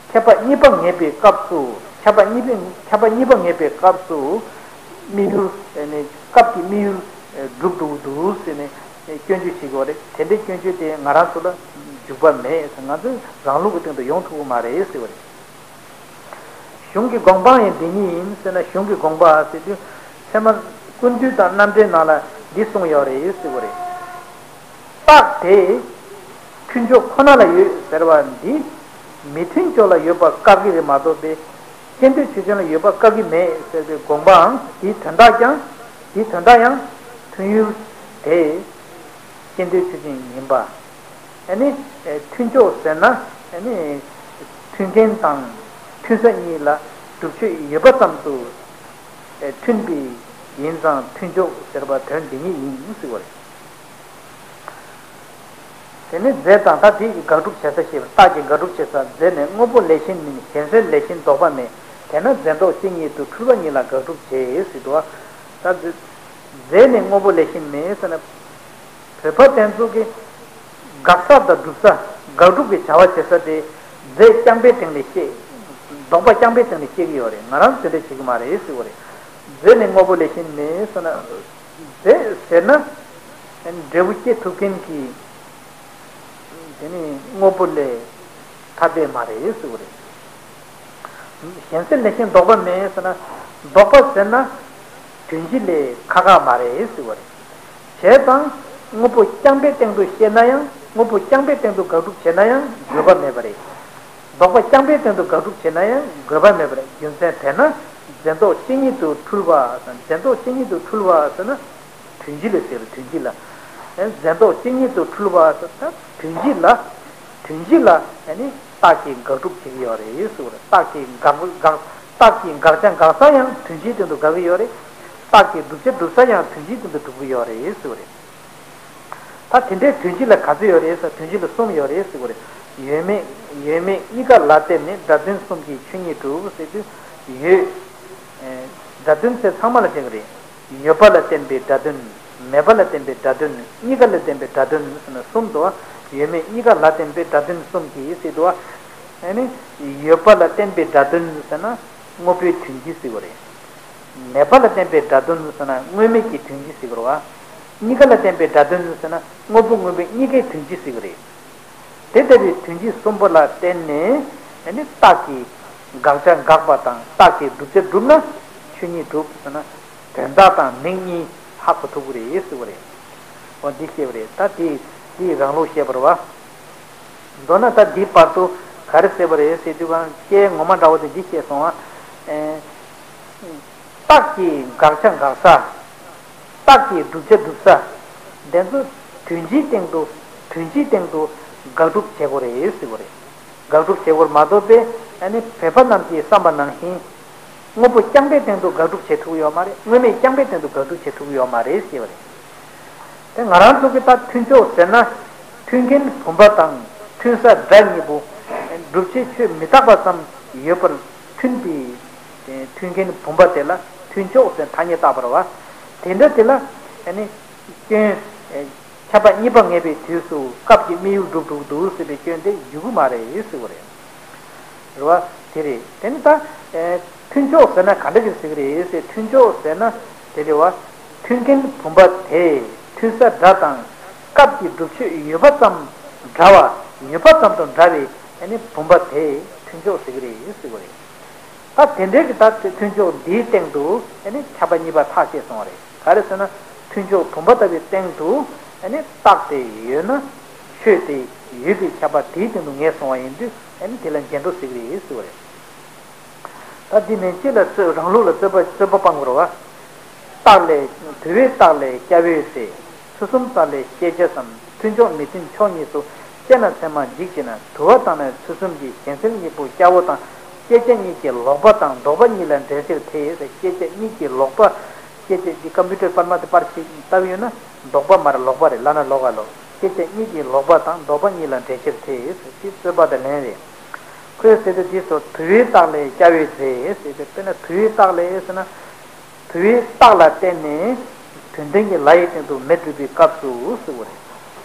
མཁས་པ་གཉིས་པ་ངེས་པའི་སྐབས་སུ། མཁས་པ་གཉིས་པའི་མཁས་པ་གཉིས་པ་ངེས་པའི་སྐབས་སུ། དམིགས་ཡུལ། ཨ་ནི། སྐབས་ཀྱི་དམིགས་ཡུལ་གྲུབ་འགྲོ་གི་འདུག་ཟེར་ནས་སྐྱོན་བརྗོད་བྱེད་ཀྱི་ཡོད་རེད། དེ་འདྲའི་སྐྱོན་བརྗོད་དེ་ང་རང་ཚོ་ལ་འཇུག་པ་མེད། ང་ཚོའི་རང་ལུགས་ཀྱི་སྟེང་དུ་ཡོང་ཐུབ་ཀྱི་མ་རེད་ཟེར་བ་རེད། གཞུང་གི་དགོངས་པའང་འདི་ཉིད་ཡིན་ཟེར་ན། གཞུང་གི་དགོངས་པ་ཟེར་དུས་ཚད་མ་ཀུན་བཏུས་དང་རྣམ་འགྲེལ་ནང་ལ་འདི་གསུངས་ཡོད་རེད་ཟེར་བ་རེད། རྟགས་དེ་མཐུན་ཕྱོགས་ཁོ་ན་ལ་ཡོད་ཟེར་བ་འདི་མི་མཐུན་ཕྱོགས་ལ་ཡོད་པ་བཀག་གི་རེད་མ་གཏོགས་པའི་ཤེས་འདོད་ཆོས་ཅན་ལ་ཡོད་པ་བཀག་གི་མེད་ཟེར་བའི་དགོངས་པའང་། དེའི་དོན་དག་ཀྱང་། དེའི་དོན་དག་ཡང་མཐུན་ཡུལ་དེ་ཤེས་འདོད་ཆོས་ཅན་ཡིན་པ། ཨ་ནི། མཐུན་ཕྱོགས་ཟེར་ན། ཨ་ནི། མཐུན་རྐྱེན་དང་མཐུན་ས་གཉིས་ལ་སྒྲུབ་ཆོས་ཡོད་པ་ཙམ་དུ་མཐུན་པའི་ཡིན་ཙང་མཐུན་ཕྱོགས་ཟེར་བ་དོན་འདི་ཉིད་ཡིན་ཟེར་བ་རེད། དེ་ནས་རྫས་དང་། ད་དེ་ཡི་དགག་སྒྲུབ་བྱེད་ས་ཞེས་པ། རྟགས་ཀྱི་དགག་སྒྲུབ་བྱེད་ས། རྫས་ནི་དངོས་པོ་ལས་གཞན་མིན། གཞན་སེལ་ལས་གཞན་ལྡོག་པ་མེད། དེས་ན་རྫས་ལྡོག་གཅིག་ཉིད་དུ་འཁྲུལ་པ་ཉིད་ལ་དགག་སྒྲུབ་བྱེད་ཟེར་འདུག་བ། ད་རྫས་ནི་དངོས་པོ་ལས་གཞན་མིན་ཟེར་ན། བོད་པ་དེ་ཚོ་གིས་དགག་ས་དང་སྒྲུབ་ས། དགག་སྒྲུབ་ཀྱི་བྱ་བ་བྱེད་ས་དེ་རྫས་རྐྱང་པའི་སྟེང་ནས་བཤད། ལྡོག་པ་རྐྱང་པའི་སྟེང་ནས་བཤད་ཀྱི་ཡོད་རེད། ང་རང་ཚོ་དེ་འདྲ་བྱེད་ཀྱི་མ་རེད་ཟེར་བ་རེད། རྫས་ནི་དངོས་པོ་ལས་གཞན་མིན་ཟེར་ན། རྫས་ཟེར་ན་འབྲས་བུ་སྐྱེ་ཐུབ་མཁན་གྱི། དེ་ནི་དངོས་པོ་ལས་ཐ་དད་མ་རེད་ཟེར་བ་རེད། གཞན་སེལ་ལས་གཞན་ལྡོག་པ་མེད་ཟེར་ན། ལྡོག་པ་ཟེར་ན་དོན་སྤྱི་ལས་ཁག་ཁག་མ་རེད་ཟེར་བ་རེད། བྱས་ཙང་དངོས་པོ་རྐྱང་པའི་སྟེང་དུ་བཤད་ན་ཡང་། དངོས་པོ་རྐྱང་པའི་སྟེང་དུ་དགག་སྒྲུབ་བྱས་ན་ཡང་དགོས་པ་མེད་པ་རེད། ལྡོག་པ་རྐྱང་པའི་སྟེང་དུ་དགག་སྒྲུབ་བྱས་ན་ཡང་དགོས་པ་མེད་པ་རེད། རྒྱུ་མཚན་དེས་ན་རྫས་ལྡོག་གཅིག་ཉིད་དུ་འཁྲུལ་པ་དང་། རྫས་ལྡོག་གཅིག་ཉིད་དུ་འཁྲུལ་པ་ཟེར་ན། དོན་སྤྱི་ལ་ཟེར། དོན་སྤྱི་ལ། ཨེ། རྫས་ལྡོག་གཅིག་ཉིད་དུ་འཁྲུལ་པ་ཟེར། ད་དོན་སྤྱི་ལ། དོན་སྤྱི་ལ་ཨ་ནི་རྟགས་ཀྱིས་དགག་སྒྲུབ་བྱེད་ཀྱི་ཡོད་རེད་ཟེར་བ་རེད། རྟགས་ཀྱིས་དགག་དགག་རྟགས་ཀྱིས་དགག་བྱ་དགག་ས་ཡང་དོན་སྤྱིའི་སྟེང་དུ་དགག་གི་ཡོད་རེད། རྟགས་ཀྱིས་བསྒྲུབ་བྱ་སྒྲུབ་ས་ཡང་དོན་སྤྱིའི་སྟེང་དུ་སྒྲུབ་ཀྱི་ཡོད་རེད་ཟེར་བ་རེད། ད་དེ་འདྲའི་དོན་སྤྱི་ལ་ག་ཚོད་ཡོད་རེད་ཟེར། དོན་སྤྱི་ལ་གསུམ་ཡོད་རེད་ཟེར་བ་རེད། ཡོད་མེད། ཡོད་མེད་གཉིས་ཀ་ལ་བརྟེན་ནས་སྒྲ་དོན་གསུམ་གྱིས་ཆོས་ཉིད་གྲུབ་ཟེར་དུས། ཡོད། ཨེ། སྒྲ་དོན་ཚེ་ཚང་མ་ལ་བྱེད་ཀྱི་རེད། ཡོད་པ་ལ་བརྟེན་པའི་སྒྲ་དོན། མེད་པ་ལ་བརྟེན་པའི་སྒྲ་དོན། གཉིས་ཀ་ལ་བརྟེན་པའི་སྒྲ་དོན་ཟེར་ན་གསུམ་འདུག་བ། ཡོད་མེད་གཉིས་ཀ་ལ་བརྟེན་པའི་སྒྲ་དོན་གསུམ་གྱིས་ཟེར་འདུག་བ། ཨ་ནི་ཡོད་པ་ལ་བརྟེན་པའི་སྒྲ་དོན་ཟེར་ན་དངོས་པོའི་དོན་སྤྱི་ཟེར་བ་རེད། མེད་པ་ལ་བརྟེན་པའི་སྒྲ་དོན་ཟེར་ན་དངོས་མེད་ཀྱི་དོན་སྤྱི་ཟེར་བ་རེད་བ། གཉིས་ཀ་ལ་བརྟེན་པའི་སྒྲ་དོན་ཟེར་ན་དངོས་པོ་དངོས་མེད་གཉིས་ཀའི་དོན་སྤྱི་ཟེར་བ་རེད། དེ་ལྟ་བུའི་དོན་སྤྱི་གསུམ་པོ་ལ་བརྟེན་ནས་ཨ་ནི་རྟགས་ཀྱིས་དགག་བྱ་དགག་པ་དང་། རྟགས་ཀྱིས་བསྒྲུབ་བྱ་བསྒྲུབས་ན་ཆོས་ཉིད་གྲུབ་ཟེར་ན། དོན་དག་དང་མིང་གཉིས་ཧ་གོ་ཐུབ་ཀྱི་རེད་ཟེར་བ་རེད། འོ་འདི་བཤད་པ་རེད། ད་དེ་དེའི་རང་ལུགས་བཤད་པ་རེད་བ། མདོར་ན་ད་འདིའི་བར་དུ་ག་རེ་ཟེར་བ་རེད་ཟེར་དུས་གང་སྐད་ངོ་མ་འདྲ་བོ་དེ་འདི་བཤད་སོང་བ། ཨེ། རྟགས་ཀྱིས་དགག་བྱ་དགག་ས། རྟགས་ཀྱིས་བསྒྲུབ་བྱ་བསྒྲུབ་ས། དེ་ཚོ་དོན་སྤྱིའི་སྟེང་དུ། དོན་སྤྱིའི་སྟེང་དུ་དགག་སྒྲུབ་བྱེད་དགོས་རེད་ཟེར་བ་རེད། དགག་སྒྲུབ་བྱེད་དགོས་མ་གཏོགས་པས་ཨ་ནི་བོད་པ་རྣམས་ཀྱིས་བསམ་པ་ནང་བཞིན། དངོས་པོ་རྐྱང་པའི་སྟེང་དུ་དགག་སྒྲུབ་བྱེད་ཐུབ་ཡོད་མ་རེད། དངོས་མེད་རྐྱང་པའི་སྟེང་དུ་དགག་སྒྲུབ་བྱེད་ཐུབ་ཡོད་མ་རེད་ཟེར་བ་རེད། དེ་ང་རང་ཚོ་གི་ད་མཐུན་ཕྱོགས་ཟེར་ན། མཐུན་རྐྱེན་བུམ་པ་དང་མཐུན་ས་སྒྲ་གཉིས་པོ། བསྒྲུབ་བྱའི་ཆོས་མི་རྟག་པ་ཙམ་ཡོད་པར་མཐུན་པའི་མཐུན་རྐྱེན་བུམ་པ་དེ་ལ་མཐུན་ཕྱོགས་ཟེར་ཐ་སྙད་བཏགས་པ་རེད་བ། དེ་འདྲ་དེ་ལ་ཨ་ནི་སྐྱོན། ཁྱབ་པ་གཉིས་པ་ངེས་པའི་དུས་སུ་སྐབས་ཀྱི་དམིགས་ཡུལ་གྲུབ་འགྲོ་གི་འདུག་ཟེར་བའི་སྐྱོན་དེ་འཇུག་གི་མ་རེད་ཟེར་བ་རེད། རེད་བ། དེ་རེད། དེ་ནི་ད། ཨེ། མཐུན་ཕྱོགས་ཟེར་ན་ག་འདྲ་ཞིག་ཟེར་གི་རེད་ཟེར། མཐུན་ཕྱོགས་ཟེར་ན་དེ་རེད་བ། མཐུན་རྐྱེན་བུམ་པ་དེ་མཐུན་ས་སྒྲ་དང་སྐབས་ཀྱི་སྒྲུབ་ཆོས་ཡོད་པ་ཙམ་འདྲ་བ། ཡོད་པ་ཙམ་དུ་འདྲ་བའི་ཨ་ནི་བུམ་པ་དེ་ མཐུན་ཕྱོགས་ཟེར་གྱི་རེད་ཟེར་བ་རེད། ད་དེ་འདྲའི་གི་ད་དེ་མཐུན་ཕྱོགས་འདིའི་སྟེང་དུ་ཨ་ནི་ཁྱབ་པ་གཉིས་པ་ཐག་བཅད་སོང་བ་རེད། ག་རེ་ཟེར་ན། མཐུན་ཕྱོགས་བུམ་པ་ལྟ་བུའི་སྟེང་དུ་ཨ་ནི་རྟགས་དེ་ཡོད་ན། ཆོས་དེ་ཡོད་པའི་ཁྱབ་པ་དེའི་སྟེང་དུ་ངེས་སོང་བ་ཡིན་དུས་ཨ་ནི་དེ་ལ་འཇལ་འགྲོ་ཟེར་གྱི་རེད་ཟེར་བ་རེད། ད་འདི་མན་ཆད་ལ་རྩོད་རང་ལུགས་ལ་རྩོད་པ་རྩོད་པ་སྤང་དགོས་རེད་བ། རྟགས་ལས། དུ་བའི་རྟགས་ལས་སྐྱ་བོའི་རྫས། ཚུལ་གསུམ་རྟགས་ལས་སྐྱེད་བྱ་ཙམ། མཐུན་ཕྱོགས་མི་མཐུན་ཕྱོགས་གཉིས་སུ། དཔྱད་ན་ཚད་མར་འཇིག་ཅེ་ན། དུ་བ་དང་ནི་ཚུལ་གསུམ་གྱི། གཞན་སེལ་གཉིས་པོ་སྐྱ་བོ་དང་། སྐྱེད་བྱ་གཉིས་ཀྱི་ལོག་པ་དང་ལྡོག་པ་གཉིས་ལ་འགྲེལ་བྱེད་དེ། སྐྱེད་བྱ་གཉིས་ཀྱི་ལོག་པ། སྐྱེད་བྱ་འདི་ཀམ་པུ་ཊར་པར་མ་དེ་པར་ཞིག་ལྟ་བུ་ཡོད་ན། ལྡོག་པ་མ་རེད། ལོག་པ་རེད། ལ་ན་ལོག་ག་ལོག་སྐྱེད་བྱ་གཉིས་ཀྱི་ལོག་པ་དང་ལྡོག་པ་གཉིས་ལ་འགྲེལ་བྱེད་དེ། དེ་རྩོད་པ་དང་ལན་རེད། ཁོས་ཟེར་དུས་འདི་ཚོ་དུ་བའི་རྟགས་ལས་སྐྱ་བོའི་རྫས་ཟེར་ཏེ། དཔེར་ན་དུ་བའི་རྟགས་ལས་ཟེར་ན། དུ་བའི་རྟགས་ལ་བརྟེན་ནས་དོན་ལྡན་གྱི་ལ་ཡི་སྟེང་དུ་མེ་གྲུབ་པའི་སྐབས་སུ་ཟེར་བ་རེད།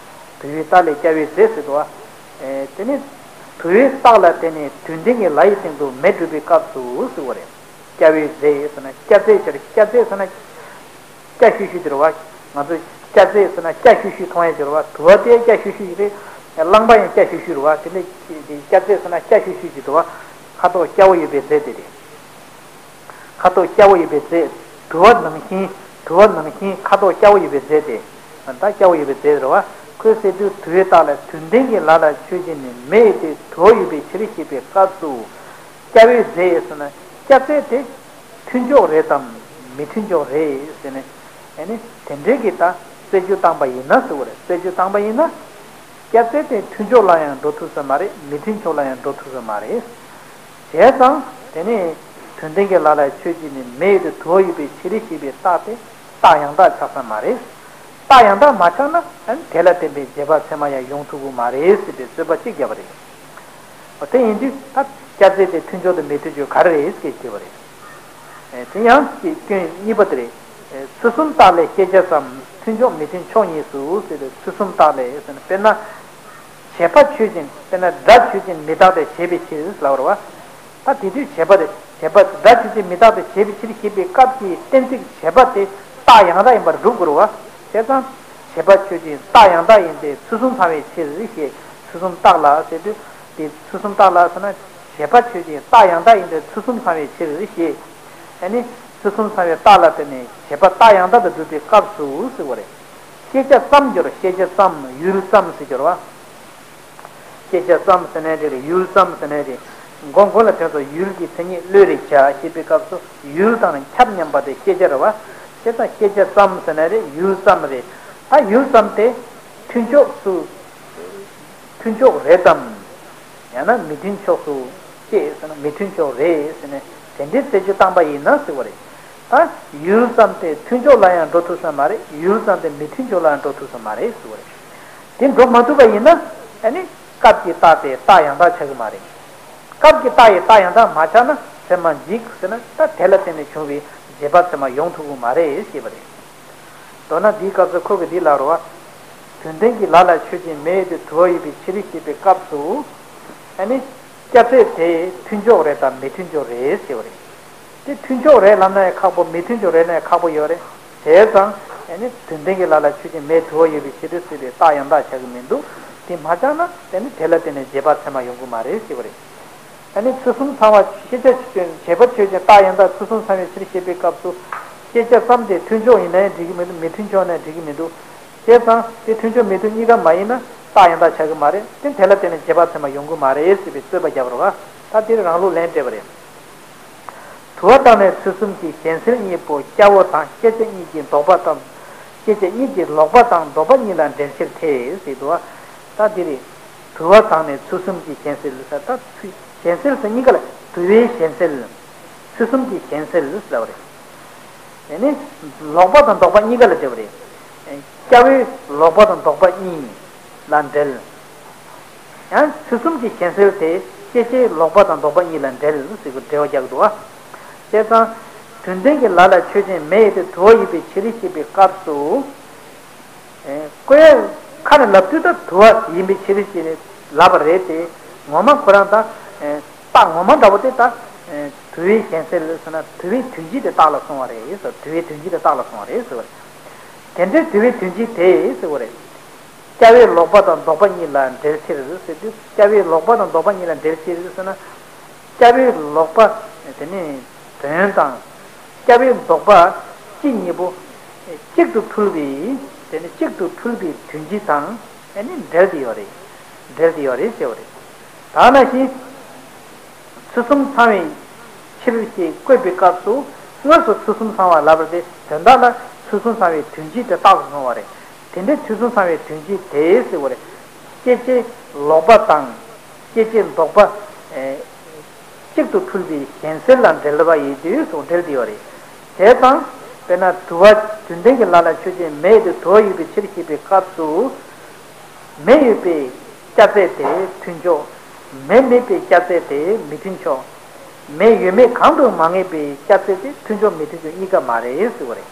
དུ་བའི་རྟགས་ལས་སྐྱ་བོའི་རྫས་ཟེར་དུས། ཨེ། དེ་ནི་དུ་བའི་རྟགས་ལ་བརྟེན་ནས་དོན་ལྡན་གྱི་ལ་ཡི་སྟེང་དུ་མེ་གྲུབ་པའི་སྐབས་སུ་ཟེར་བ་རེད། སྐྱ་བོའི་རྫས་ཟེར་ན་སྐྱ་རྫས་ཟེར། སྐྱ་རྫས་ཟེར་ན། སྐྱ་ཤུ་ཤུ་དེ་རེད་བ། ང་ཚོ་སྐྱ་རྫས་ཟེར་ན་སྐྱ་ཤུ་ཤུ་མཐོང་ཡ་དེ་རེད་བ། དུ་བ་དེ་སྐྱ་ཤུ་ཤུ་ཞིག་རེད། རླངས་པ་ཡང་སྐྱ་ཤུ་ཤུ་རེད་བ། དེ་ནི་སྐྱ་རྫས་ཟེར་ན་སྐྱ་ཤུ་ཤུ་ཞིག་འདུག་བ། ཁ་དོག་སྐྱ་བོ་ཡོད་པའི་རྫས་དེ་རེད། ཁ་དོག་སྐྱ་བོ་ཡོད་པའི་རྫས། དུ་བ་ནང་བཞིན། དུ་བ་ནང་བཞིན་ཁ་དོག་སྐྱ་བོ་ཡོད་པའི་རྫས་དེ། ད་སྐྱ་བོ་ཡོད་པའི་རྫས་རེད་བ། ཁོས་ཟེར་དུས་དུ་བའི་རྟགས་ལ་དོན་ལྡན་གྱི་ལ་ལ་ཆོས་ཅན་ནི་མེ་ཡི་སྟེང་དུ་བ་ཡོད་པའི་ཕྱིར་ཞེས་པའི་སྐབས་སུ། སྐྱ་བོའི་རྫས་ཟེར་ན་སྐྱ་རྫས་དེ། མཐུན་ཕྱོགས་རེད་དམ། མི་མཐུན་ཕྱོགས་རེད་ཟེར་ནས། ཨ་ནི་དེ་འདྲའི་གི་ད་རྩོད་རྒྱུ་བཏང་པ་ཡིན་ན་ཟེར་བ་རེད། རྩོད་རྒྱུ་བཏང་པ་ཡིན་ན། སྐྱ་རྫས་དེ་མཐུན་ཕྱོགས་ལ་ཡང་འགྲོ་ཐུབ་ས་མ་རེད། མི་མཐུན་ཕྱོགས་ལ་ཡང་འགྲོ་ཐུབ་ས་མ་རེད། བྱས་ཙང་དེ་ནི་དོན་ལྡན་གྱི་ལ་ལ་ཆོས་ཅན་ནི་མེ་ཡི་སྟེང་དུ་བ་ཡོད་པའི་ཕྱིར་ཞེས་པའི་རྟགས་དེ་རྟགས་ཡང་དག་ཆགས་ས་མ་རེད། རྟགས་ཡང་དག་མ་ཆགས་ན་ཨ་ནི་དེ་ལ་བརྟེན་པའི་རྗེས་དཔག་ཚད་མ་ཡང་ཡོང་ཐུབ་ཀྱི་མ་རེད་ཟེར་བའི་རྩོད་པ་གཅིག་བརྒྱབ་པ་རེད། དེ་ཡིན་དུས་ད་སྐྱ་རྫས་དེ་མཐུན་ཕྱོགས་དང་མི་མཐུན་ཕྱོགས་ག་རེ་རེད་ཟེར་དགོས་པ་རེད། དེ་ཡང་སྐྱོན་གཉིས་པ་དེ་རེད། ཚུལ་གསུམ་རྟགས་ལས་སྐྱེད་བྱ་ཙམ། མཐུན་ཕྱོགས་མི་མཐུན་ཕྱོགས་གཉིས་སུ་ཟེར་ཏེ། ཚུལ་གསུམ་རྟགས་ལས་ཟེར་ན། དཔེར་ན། བྱས་པ་ཆོས་ཅན། དཔེར་ན་སྒྲ་ཆོས་ཅན་མི་རྟག་སྟེ་བྱས་པའི་ཕྱིར་ལབ་པ་རེད་བ། ད་དེ་དུས་བྱས་པ་རེད། བྱས་པ་སྒྲ་ཆོས་ཅན་མི་རྟག་སྟེ་བྱས་པའི་ཕྱིར་ཞེས་པའི་སྐབས་ཀྱི་གཏན་ཚིགས་བྱས་པ་དེ་རྟགས་ཡང་དག་ཡིན་པར་སྒྲུབ་དགོས་རེད་བ། བྱས་ཙང་། བྱས་པ་ཆོས་ཅན་རྟགས་ཡང་དག་ཡིན་ཏེ་ཚུལ་གསུམ་ཚང་བའི་ཕྱིར་ཞེས། ཚུལ་གསུམ་རྟགས་ལ་ཟེར་དུས། དེ་ཚུལ་གསུམ་རྟགས་ལ་ཟེར་ན། བྱས་པ་ཆོས་ཅན་རྟགས་ཡང་དག་ཡིན་ཏེ་ཚུལ་གསུམ་ཚང་བའི་ཕྱིར་ཞེས། ཨ་ནི། ཚུལ་གསུམ་ཚང་བའི་རྟགས་ལ་བརྟེན་ནས་བྱས་པ་རྟགས་ཡང་དག་ཏུ་སྒྲུབ་པའི་སྐབས་སུ་ཟེར་བ་རེད། སྐྱེད་བྱ་ཙམ་སྦྱོར། སྐྱེད་བྱ་ཙམ། ཡུལ་ཙམ་ཟེར་སྦྱོར་བ། སྐྱེད་བྱ་ཙམ་ཟེར་ནའི་རེད། ཡུལ་ཙམ་ཟེར་ནའི་རེད། མགོ་མགོ་ལ་དོན་སོགས་ཡུལ་གྱི་མཚན་ཉིད་བློས་རེག་བྱ་ཞེས་པའི་སྐབས་སུ་ཡུལ་དང་ཁྱབ་མཉམ་པ་དེ་སྐྱེད་བྱ་རེད་བ། བྱས་ཙང་སྐྱེད་བྱ་ཙམ་ཟེར་ནའི་རེད། ཡུལ་ཙམ་རེད། ད་ཡུལ་ཙམ་དེ་མཐུན་ཕྱོགས་སུ། མཐུན་ཕྱོགས་རེད་དམ། ཡང་ན་མི་མཐུན་ཕྱོགས་སུ་སྐྱེས་ཟེར་ན། མི་མཐུན་ཕྱོགས་རེད་ཟེར་ནས་དེ་འདྲའི་རྩོད་རྒྱུ་བཏང་པ་ཡིན་ན་ཟེར་བ་རེད། ད་ཡུལ་ཙམ་དེ་མཐུན་ཕྱོགས་ལ་ཡང་འགྲོ་ཐུབ་ས་མ་རེད། ཡུལ་ཙམ་དེ་མི་མཐུན་ཕྱོགས་ལ་ཡང་འགྲོ་ཐུབ་ས་མ་རེད་ཟེར་བ་རེད། དེ་འགྲོ་མ་ཐུབ་པ་ཡིན་ན་ཨ་ནི་སྐབས་ཀྱི་རྟགས་དེ་རྟགས་ཡང་དག་ཆགས་ཀྱི་མ་རེད། སྐབས་ཀྱི་རྟགས་ཡི་རྟགས་ཡང་དག་མ་ཆགས་ན་ཚད་མ་འཇིག་ཟེར་ན། ད་དེ་ལ་བརྟེན་ནས་བྱུང་བའི་རྗེས་དཔག་ཚད་མ་ཡོང་ཐུབ་ཀྱི་མ་རེད་ཞེས་པ་རེད། མདོར་ན་འདིའི་སྐབས་སུ་ཁོ་གིས་འདི་ལབ་རེད་བ། དོན་ལྡན་གྱི་ལ་ལ་ཆོས་ཅན་མེ་ཡི་སྟེང་དུ་བ་ཡོད་པའི་ཕྱིར་ཞེས་པའི་སྐབས་སུ། ཨ་ནི། སྐྱ་རྫས་དེ་མཐུན་ཕྱོགས་རེད་དམ་མི་མཐུན་ཕྱོགས་རེད་ཟེར་བ་རེད། དེ་མཐུན་ཕྱོགས་རེད་ལབ་ན་ཡང་ཁག་པོ། མི་མཐུན་ཕྱོགས་རེད་ན་ཡང་ཁག་པོ་ཡོད་རེད། བྱས་ཙང་ཨ་ནི་དོན་ལྡན་གྱི་ལ་ལ་ཆོས་ཅན་མེ་ཡི་སྟེང་དུ་བ་ཡོད་པའི་ཕྱིར་ཟེར་བའི་རྟགས་ཡང་དག་ཆགས་ཀྱི་མི་འདུག་དེ་མ་ཆགས་ན་ཨ་ནི་དེ་ལ་བརྟེན་ནས་རྗེས་དཔག་ཚད་མ་ཡོང་གི་མ་རེད་ཟེར་བ་རེད། ཨ་ནི་ཚུལ་གསུམ་ཚང་བ། སྐྱེད་བྱ་ཆོས་ཅན། བྱས་པ་ཆོས་ཅན་རྟགས་ཡང་དག་ཚུལ་གསུམ་ཚང་བའི་ཕྱིར་ཞེས་པའི་སྐབས་སུ། སྐྱེད་བྱ་ཙམ་དེ་མཐུན་ཕྱོགས་ཡིན་ན་ཡང་འགྲིག་གི་མི་འདུག་མི་མཐུན་ཕྱོགས་ན་ཡང་འགྲིག་གི་མི་འདུག་བྱས་ཙང་དེ་མཐུན་ཕྱོགས་མི་མཐུན་གཉིས་ཀ་མ་ཡིན་ན་རྟགས་ཡང་དག་ཆགས་ཀྱི་མ་རེད། དེ་དེ་ལ་བརྟེན་ནས་རྗེས་དཔག་ཚད་མ་ཡོང་གི་མ་རེད་ཟེར་བའི་རྩོད་པ་བརྒྱབ་རོགས། ད་དེ་རང་ལུགས་ལན་སྤྲད་པ་རེད། དུ་བ་དང་ནི་ཚུལ་གསུམ་གྱི། གཞན་སེལ་གཉིས་པོ་སྐྱ་བོ་དང་། སྐྱེད་བྱ་གཉིས་ཀྱི་ལྡོག་པ་དང་། སྐྱེད་བྱ་གཉིས་ཀྱི་ལོག་པ་དང་ལྡོག་པ་གཉིས་ལ་འགྲེལ་ཕྱིར་ཏེ་ཟེར་འདུག་བ། ད་འདི་རེད། དུ་བ་དང་ནི་ཚུལ་གསུམ་གྱི། གཞན་སེལ་ཟེར། ད་ཚུལ་གཞན་སེལ་ཟེར་གཉིས་ཀ་ལ། དུ་བའི་གཞན་སེལ། ཚུལ་གསུམ་གྱི་གཞན་སེལ་ཟེར་བ་རེད། དེ་ནི་ལོག་པ་དང་ལྡོག་པ་གཉིས་ཀ་ལ་འབྲེལ་བ་རེད། སྐྱ་བོའི་ལོག་པ་དང་ལྡོག་པ་གཉིས་ལ་འབྲེལ། ཡང་ཚུལ་གསུམ་གྱི་གཞན་སེལ་དེ་སྐྱེད་བྱའི་ལོག་པ་དང་ལྡོག་པ་གཉིས་ལ་འབྲེལ་ཟེར་གྱི་འགྲེལ་བ་རྒྱག་འདུག་བ། བྱས་ཙང་། དོན་ལྡན་གྱི་ལ་ལ་ཆོས་ཅན་མེ་ཡི་སྟེང་དུ་བ་ཡོད་པའི་ཕྱིར་ཞེས་པའི་སྐབས་སུ། ཨེ། ཀོ་ཡ་ཁ་ནས་ལབ་དུས་ད་དུ་བ་ཡིན་པའི་ཕྱིར་ཞེས་ནས་ལབ་པ་རེད་དེ། ངོ་མ་ཁོ་རང་ད། ཨེ། རྟགས་ངོ་མ་འདྲ་བོ་དེ་ད། ཨེ། དུ་བའི་གཞན་སེལ་ཟེར་ན་དུ་བའི་དོན་སྤྱི་དེ་རྟགས་ལ་སོང་བ་རེད་ཟེར། དུ་བའི་དོན་སྤྱི་དེ་རྟགས་ལ་སོང་བ་རེད་ཟེར་བ་རེད། དེ་འདྲའི་དུ་བའི་དོན་སྤྱི་དེ་ཟེར་བ་རེད། སྐྱ་བོའི་ལོག་པ་དང་ལྡོག་པ་གཉིས་ལ་འབྲེལ་ཕྱིར་ཟེར་དུས། སྐྱ་བོའི་ལོག་པ་དང་ལྡོག་པ་གཉིས་ལ་འབྲེལ་ཕྱིར་ཟེར་ན། སྐྱབས་པའི་ལོག་པ་དེ་ནི་དོན་དང་། སྐྱབས་པའི་ལྡོག་པ་སྤྱི་གཉིས་པོ་གཅིག་ཏུ་འཁྲུལ་པའི་དེ་ནི་གཅིག་ཏུ་འཁྲུལ་པའི་དོན་སྤྱི་དང་ཨེ་ནི་འབྲེལ་ཏེ་ཡོད་རེད། འབྲེལ་ཏེ་ཡོད་རེད་ཟེར་བ་རེད། ད་ནང་བཞིན་ཚུལ་གསུམ་ཚང་བའི་ཕྱིར་ཞེས་བཀོད་པའི་སྐབས་སུ་དངོས་སུ་ཚུལ་གསུམ་ཚང་བ་ལབ་པ་དེ་དོན་དག་ལ་ཚུལ་གསུམ་ཚང་བའི་དོན་སྤྱི་དེ་རྟག་ཏུ་སོང་བ་རེད། དེ་འདྲའི་ཚུལ་གསུམ་ཚང་བའི་དོན་སྤྱི་དེ་ཟེར་བ་རེད། སྐྱེད་བྱེད་ལོག་པ་དང་། སྐྱེད་བྱེད་ལྡོག་པ། ཨེ། གཅིག་ཏུ་འཁྲུལ་པའི་གཞན་སེལ་ལ་འབྲེལ་བ་ཡོད་དུས་སུ་འབྲེལ་ཏེ་ཡོད་རེད། བྱས་ཙང་། དཔེར་ན་དུ་བ་རྒྱུ་ལྡན་གྱི་ལ་ལ་ཆོས་ཅན། མེ་ཡོད་དུས་དུ་བ་ཡོད་པའི་ཕྱིར་ཞེས་པའི་སྐབས་སུ། མེ་ཡོད་པའི་སྐྱ་རྫས་དེ་མཐུན་ཕྱོགས། མེ་མེད་པའི་སྐྱ་རྫས་དེ་མི་མཐུན་ཕྱོགས། མེ་ཡོད་མེད་གང་དུ་མ་ངེས་པའི་སྐྱ་རྫས་དེ་མཐུན་ཕྱོགས་མི་མཐུན་ཕྱོགས་གཉིས་ཀ་མ་རེད་ཟེར་བ་རེད།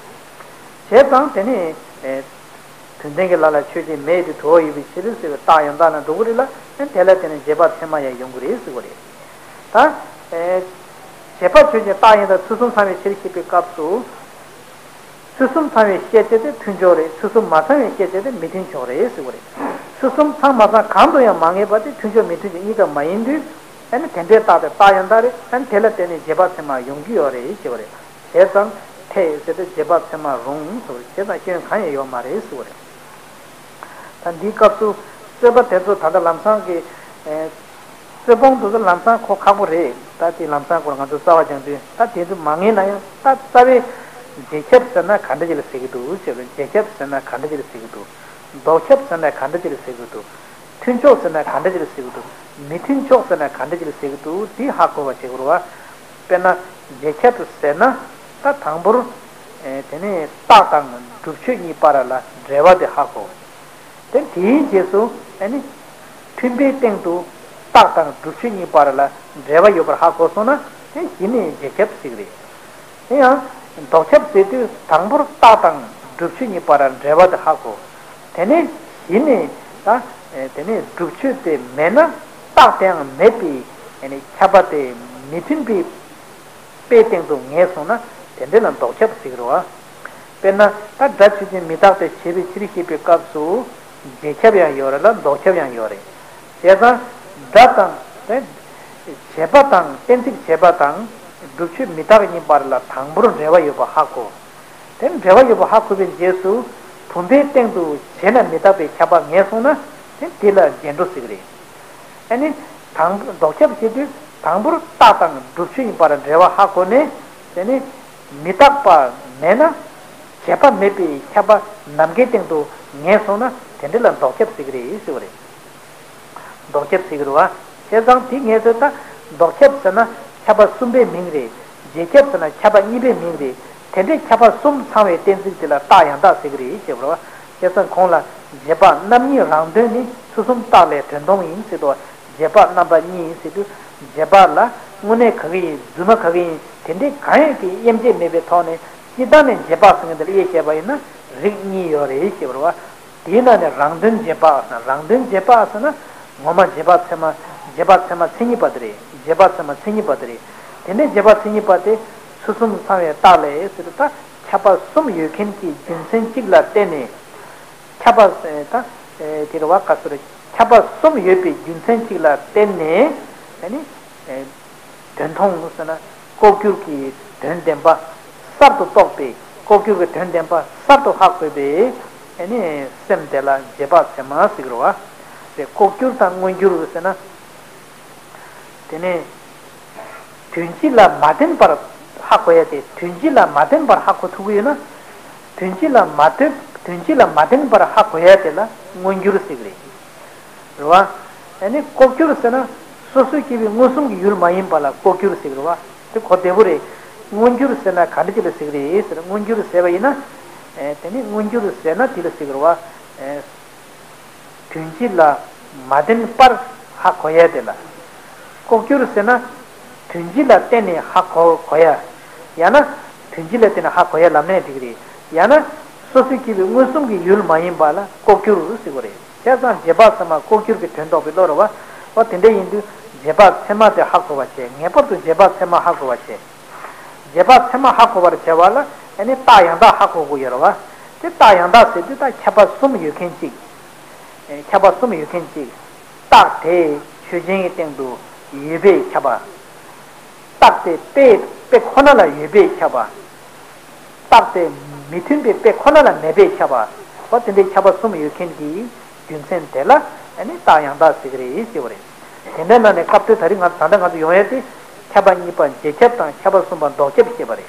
བྱས་ཙང་དེ་ནི། ཨེ། རྒྱུ་ལྡན་གྱི་ལ་ལ་ཆོས་ཅན། མེ་ཡོད་དུས་དུ་བ་ཡོད་པའི་ཕྱིར་ཟེར་བའི་རྟགས་ཡང་དག་ལ་འགྲོ་གི་རེད་ལ། དེ་ལ་བརྟེན་ནས་རྗེས་དཔག་ཚད་མ་ཡང་ཡོང་གི་རེད་ཟེར་བ་རེད། ད། ཨེ། རྗེས་དཔག་ཆོས་ཅན། རྟགས་ཡང་དག་ཚུལ་གསུམ་ཚང་བའི་ཕྱིར་ཞེས་པའི་སྐབས་སུ། ཚུལ་གསུམ་ཚང་བའི་ཤེས་བྱེད་དེ་མཐུན་ཕྱོགས་རེད། ཚུལ་གསུམ་མ་ཚང་བའི་ཤེས་བྱེད་དེ་མི་མཐུན་ཕྱོགས་རེད་ཟེར་བ་རེད། ཚུལ་གསུམ་ཚང་མ་ཚང་གང་དུ་ཡང་མ་ངེས་པ་དེ་མཐུན་ཕྱོགས་མི་མཐུན་ཕྱོགས་གཉིས་ཀ་མ་ཡིན་དུས། ཨ་ནི་དེ་འདྲའི་རྟགས་དེ་རྟགས་ཡང་དག་རེད། ཨ་ནི་དེ་ལ་བརྟེན་ནས་རྗེས་དཔག་ཚད་མ་ཡོང་གི་ཡོད་རེད་ཞེས་པ་རེད། བྱས་ཙང་། དེ་ཟེར་ཏེ་རྗེས་དཔག་ཚད་མ་རུང་ཟེར་བ་རེད། བྱས་ཙང་སྐྱོན་གང་ཡང་ཡོད་མ་རེད་ཟེར་བ་རེད། ད་འདིའི་སྐབས་སུ་རྩོད་པ་དེ་ཚོ་ད་ལྟ་ལམ་སང་གི། ཨེ། རྩོད་སྤོང་དེ་ཚོ་ལམ་སང་གོ་ཁག་པོ་རེད། ད་དེ་ལམ་སང་སྐོར་ང་ཚོ་རྩ་བ་སྦྱང་དུས་ད་དེ་ཚོ་མ་ངེས་ན་ཡང་ད་རྩ་བའི་རྗེས་ཁྱབ་ཟེར་ན་ག་འདྲ་ཅིག་ལ་ཟེར་གི་འདུག་ཅེས་པའི། རྗེས་ཁྱབ་ཟེར་ན་ག་འདྲ་ཅིག་ལ་ཟེར་གི་འདུག་ལྡོག་ཁྱབ་ཟེར་ན་ག་འདྲ་ཅིག་ལ་ཟེར་གི་འདུག་མཐུན་ཕྱོགས་ཟེར་ན་ག་འདྲ་ཅིག་ལ་ཟེར་གི་འདུག་མི་མཐུན་ཕྱོགས་ཟེར་ན་ག་འདྲ་ཅིག་ལ་ཟེར་གི་འདུག་དེ་ཧ་གོ་བ་བྱེད་དགོས་རེད་བ། དཔེར་ན། རྗེས་ཁྱབ་ཟེར་ན། ད་དང་པོར། ཨེ། དེ་ནས་རྟགས་དང་སྒྲུབ་ཆོས་གཉིས་བར་ལ་འབྲེལ་བ་དེ་ཧ་གོ། དེ་དེའི་རྗེས་སུ། ཨེ་ནི། མཐུན་པའི་སྟེང་དུ་རྟགས་དང་སྒྲུབ་ཆོས་གཉིས་བར་ལ་འབྲེལ་བ་ཡོད་པར་ཧ་གོ་སོང་ན། དེ་གཞི་ནས་རྗེས་ཁྱབ་ཟེར་གི་རེད། དེ་ཡང་། ལྡོག་ཁྱབ་ཟེར་དུས་དང་པོར་རྟགས་དང་སྒྲུབ་ཆོས་གཉིས་བར་ལ་འབྲེལ་བ་དེ་ཧ་གོ། དེ་ནས་གཞི་ནས་ད། ཨེ། དེ་ནས་སྒྲུབ་ཆོས་དེ་མེད་ན། རྟགས་དེའང་མེད་པའི། ཨེ་ནི། ཁྱབ་པ་དེ་མི་མཐུན་པའི་དཔེའི་སྟེང་དུ་ངེས་སོང་ན། དེ་འདྲ་ལ་ལྡོག་ཁྱབ་ཟེར་གི་རེད་བ། དཔེར་ན། ད་སྒྲ་ཆོས་ཅན། མི་རྟག་སྟེ་བྱས་པའི་ཕྱིར་ཞེས་པའི་སྐབས་སུ། རྗེས་ཁྱབ་ཡང་ཡོད་རེད་ལ་ལྡོག་ཁྱབ་ཡང་ཡོད་རེད། བྱས་ཙང་། སྒྲ་དང་། དེ། རྗེས་དཔག་དང་། གཏན་ཚིགས་བྱས་པ་དང་། སྒྲུབ་ཆོས་མི་རྟག་གཉིས་བར་ལ་དང་པོར་འབྲེལ་བ་ཡོད་པ་ཧ་གོ། དེ་འབྲེལ་བ་ཡོད་པ་ཧ་གོ་བའི་རྗེས་སུ། བུམ་པའི་སྟེང་དུ་བྱས་ན་མི་རྟག་པའི་ཁྱབ་པ་ངེས་སོང་ན། དེ་དེ་ལ་རྗེས་འགྲོ་ཟེར་གི་རེད། ཨ་ནི། དང་པོ་ལྡོག་ཁྱབ་བྱེད་དུས་དང་པོར་རྟགས་དང་སྒྲུབ་ཆོས་གཉིས་བར་འབྲེལ་བ་ཧ་གོ་ནས། དེ་ནི། མི་རྟག་པ་མེད་ན། བྱས་པ་མེད་པའི་ཁྱབ་པ་ནམ་མཁའི་སྟེང་དུ་ངེས་སོང་ན། དེ་འདྲ་ལ་ལྡོག་ཁྱབ་ཟེར་གི་རེད་ཟེར་བ་རེད། ལྡོག་ཁྱབ་ཟེར་གི་རེད་བ། བྱས་ཙང་དེ་ངེས་སོང་ད། ལྡོག་ཁྱབ་ཟེར་ན་ཁྱབ་པ་གསུམ་པའི་མིང་རེད། རྗེས་ཁྱབ་ཟེར་ན་ཁྱབ་པ་གཉིས་པའི་མིང་རེད། དེ་འདྲའི་ཁྱབ་པ་གསུམ་ཚང་བའི་གཏན་ཚིགས་དེ་ལ་རྟགས་ཡང་དག་ཟེར་གི་རེད་ཅེས་པ་རེད་བ། བྱས་ཙང་གོང་ལ་རྗེས་དཔག་རྣམ་གཉིས་རང་དོན་ནི་ཚུལ་གསུམ་རྟགས་ལས་དོན་སྟོང་ཡིན་ཟེར་དུས། རྗེས་དཔག་རྣམ་པ་གཉིས་ཟེར་དུས། རྗེས་དཔག་ལ་དངོས་གནས་ག་གི་ཡིན། རྫུན་མ་ག་གི་ཡིན། དེ་འདྲའི་གང་ཡང་གི་དབྱེ་འབྱེད་མེད་པའི་ཐོག་ནས་སྤྱིར་བཏང་ནས་རྗེས་དཔག་ཟེར་མཁན་དེ་ལ་དབྱེ་བྱས་པ་ཡིན་ན་རིགས་གཉིས་ཡོད་རེད་ཅེས་པ་རེད་བ། དེའི་ནང་ནས་རང་དོན་རྗེས་དཔག་ཟེར་ན། རང་དོན་རྗེས་དཔག་ཟེར་ན། ངོ་མ་རྗེས་དཔག་ཚད་མ། རྗེས་དཔག་ཚད་མ་མཚན་ཉིད་པ་དེ་རེད། རྗེས་དཔག་ཚད་མ་མཚན་ཉིད་པ་དེ་རེད། དེ་འདྲའི་རྗེས་དཔག་མཚན་ཉིད་པ་དེ་ཚུལ་གསུམ་ཚང་བའི་རྟགས་ལས་ཟེར་དུས། ད་ཁྱབ་པ་གསུམ་ཡོད་མཁན་གྱི་རྒྱུ་མཚན་གཅིག་ལ་བརྟེན་ནས། ཁྱབ་པ་ཟེར་ད། ཨེ། དེ་རེད་བ། ག་ཟེར། ཁྱབ་པ་གསུམ་ཡོད་པའི་རྒྱུ་མཚན་གཅིག་ལ་བརྟེན་ནས། ཨ་ནི། ཨེ། དོན་མཐོང་ཟེར་ན། ལྐོག་གྱུར་གྱི་དོན་བདེན་པ་གསར་དུ་རྟོགས་པའི། ལྐོག་གྱུར་གྱི་དོན་བདེན་པ་གསར་དུ་ཧ་གོ་བའི། ཨ་ནི། སེམས་དེ་ལ་རྗེས་དཔག་ཚད་མ་ཟེར་གི་རེད་བ། དེ་ལྐོག་གྱུར་དང་མངོན་གྱུར་ཟེར་ན། དེ་ནས་དོན་སྤྱི་ལ་མ་བརྟེན་པར་ཧ་གོ་ཡ་དེ། དོན་སྤྱི་ལ་མ་བརྟེན་པར་ཧ་གོ་ཐུབ་ཀྱི་ཡོད་ན། དོན་སྤྱི་ལ་མ་བརྟེན། དོན་སྤྱི་ལ་མ་བརྟེན་པར་ཧ་གོ་ཡ་དེ་ལ་མངོན་གྱུར་ཟེར་གི་རེད། རེད་བ། ཨ་ནི་ལྐོག་གྱུར་ཟེར་ན། སོ་སོས་སྐྱེས་པའི་མངོན་སུམ་གྱི་ཡུལ་མ་ཡིན་པ་ལ་ལྐོག་གྱུར་ཟེར་གི་རེད་བ། དེ་གོ་བདེ་པོ་རེད། མངོན་གྱུར་ཟེར་ན་ག་འདྲ་ཅིག་ལ་ཟེར་གི་རེད་ཟེར། མངོན་གྱུར་ཟེར་བ་ཡིན་ན། ཨེ། དེ་ནི་མངོན་གྱུར་ཟེར་ན་དེ་ལ་ཟེར་གི་རེད་བ། ཨེ། དོན་སྤྱི་ལ་མ་བརྟེན་པར་ཧ་གོ་ཡ་དེ་ལ། ལྐོག་གྱུར་ཟེར་ན། དོན་སྤྱི་ལ་བརྟེན་ནས་ཧ་གོ་གོ་ཡ། ཡང་ན། དོན་སྤྱི་ལ་བརྟེན་ནས་ཧ་གོ་ཡ་ལབ་ན་འགྲིག་གི་རེད། ཡང་ན། སོ་སོས་སྐྱེས་པའི་མངོན་སུམ་གྱི་ཡུལ་མ་ཡིན་པ་ལ་ལྐོག་གྱུར་ཟེར་གི་རེད། བྱས་ཙང་རྗེས་དཔག་ཚད་མ་ལྐོག་གྱུར་གྱི་དོན་རྟོགས་པའི་བློ་རེད་བ། འོ་དེ་འདྲ་ཡིན་དུས་རྗེས་དཔག་ཚད་མ་དེ་ཧ་གོ་བ་བྱས། ངེས་པར་དུ་རྗེས་དཔག་ཚད་མ་ཧ་གོ་བ་བྱས། རྗེས་དཔག་ཚད་མ་ཧ་གོ་བར་བྱ་བ་ལ་ཨ་ནི་རྟགས་ཡང་དག་ཧ་གོ་དགོས་ཡོད་རེད་བ། དེ་རྟགས་ཡང་དག་ཟེར་དུས་ད་ཁྱབ་པ་གསུམ་ཡོད་མཁན་གཅིག་ཨེ། ཁྱབ་པ་གསུམ་ཡོད་མཁན་གཅིག་རྟགས་དེ་ཆོས་ཅན་གྱི་སྟེང་དུ་ཡོད་པའི་ཁྱབ་པ། རྟགས་དེ་དཔེ་དཔེ་ཁོ་ན་ལ་ཡོད་པས་ཁྱབ་པ། རྟགས་དེ་མི་མཐུན་པའི་དཔེ་ཁོ་ན་ལ་མེད་པས་ཁྱབ་པ། འོ་དེ་འདྲའི་ཁྱབ་པ་གསུམ་ཡོད་མཁན་གྱི་རྒྱུ་མཚན་དེ་ལ་ཨ་ནི་རྟགས་ཡང་དག་ཟེར་གྱི་རེད་ཞེས་པ་རེད། དེ་འདྲའི་ནང་ནས་སྐབས་དེ་ད་རིང་ང་ད་ལྟ་ང་ཚོ་ཡོང་ཡས་དེ་ཁྱབ་པ་གཉིས་པ་རྗེས་ཁྱབ་དང་ཁྱབ་པ་གསུམ་པ་ལྡོག་ཁྱབ་ཞེས་པ་རེད།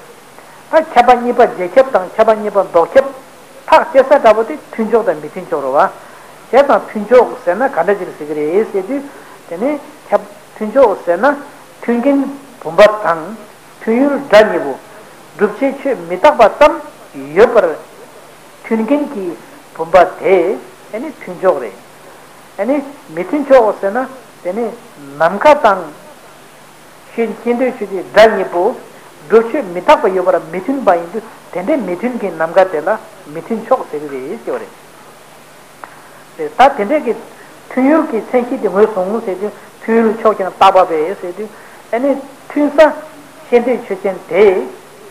ད་ཁྱབ་པ་གཉིས་པ་རྗེས་ཁྱབ་དང་ཁྱབ་པ་གཉིས་པ་ལྡོག་ཁྱབ་ཐག་བཅད་ས་འདྲ་པོ་དེ་མཐུན་ཕྱོགས་དང་མི་མཐུན་ཕྱོགས་རེད་བ། བྱས་ཙང་མཐུན་ཕྱོགས་ཟེར་ན་ག་འདྲ་ཅིག་ཟེར་གྱི་རེད་ཟེར་དུས། དེ་ནི་ཁྱབ་མཐུན་ཕྱོགས་ཟེར་ན་མཐུན་རྐྱེན་བུམ་པ་དང་མཐུན་ཡུལ་སྒྲ་གཉིས་པོ་སྒྲུབ་བྱའི་ཆོས་མི་རྟག་པ་ཙམ་ཡོད་པར་མཐུན་རྐྱེན་གྱི་བུམ་པ་དེ་ཨ་ནི་མཐུན་ཕྱོགས་རེད། ཨ་ནི་མི་མཐུན་ཕྱོགས་ཟེར་ན་དེ་ནི་ནམ་མཁའ་དང་། ཤེས་ཤེས་འདོད་ཆོས་ཅན་སྒྲ་གཉིས་པོ་སྒྲུབ་ཆོས་མི་རྟག་པ་ཡོད་པར་མི་མཐུན་པ་ཡིན་དུས། དེ་འདྲའི་མི་མཐུན་གྱི་ནམ་མཁའ་དེ་ལ་མི་མཐུན་ཕྱོགས་ཟེར་གྱི་རེད་ཟེར་བ་རེད། རེད། ད་དེ་འདྲའི་གི་མཐུན་ཡུལ་གྱི་མཚན་གཞི་དེ་ངོས་བཟུང་ཟེར་དུས་མཐུན་ཡུལ་ཕྱོགས་ཀྱང་རྟག་པ་བས་ཟེར་དུས། ཨ་ནི་མཐུན་ས་ཤེས་འདོད་ཆོས་ཅན་དེ་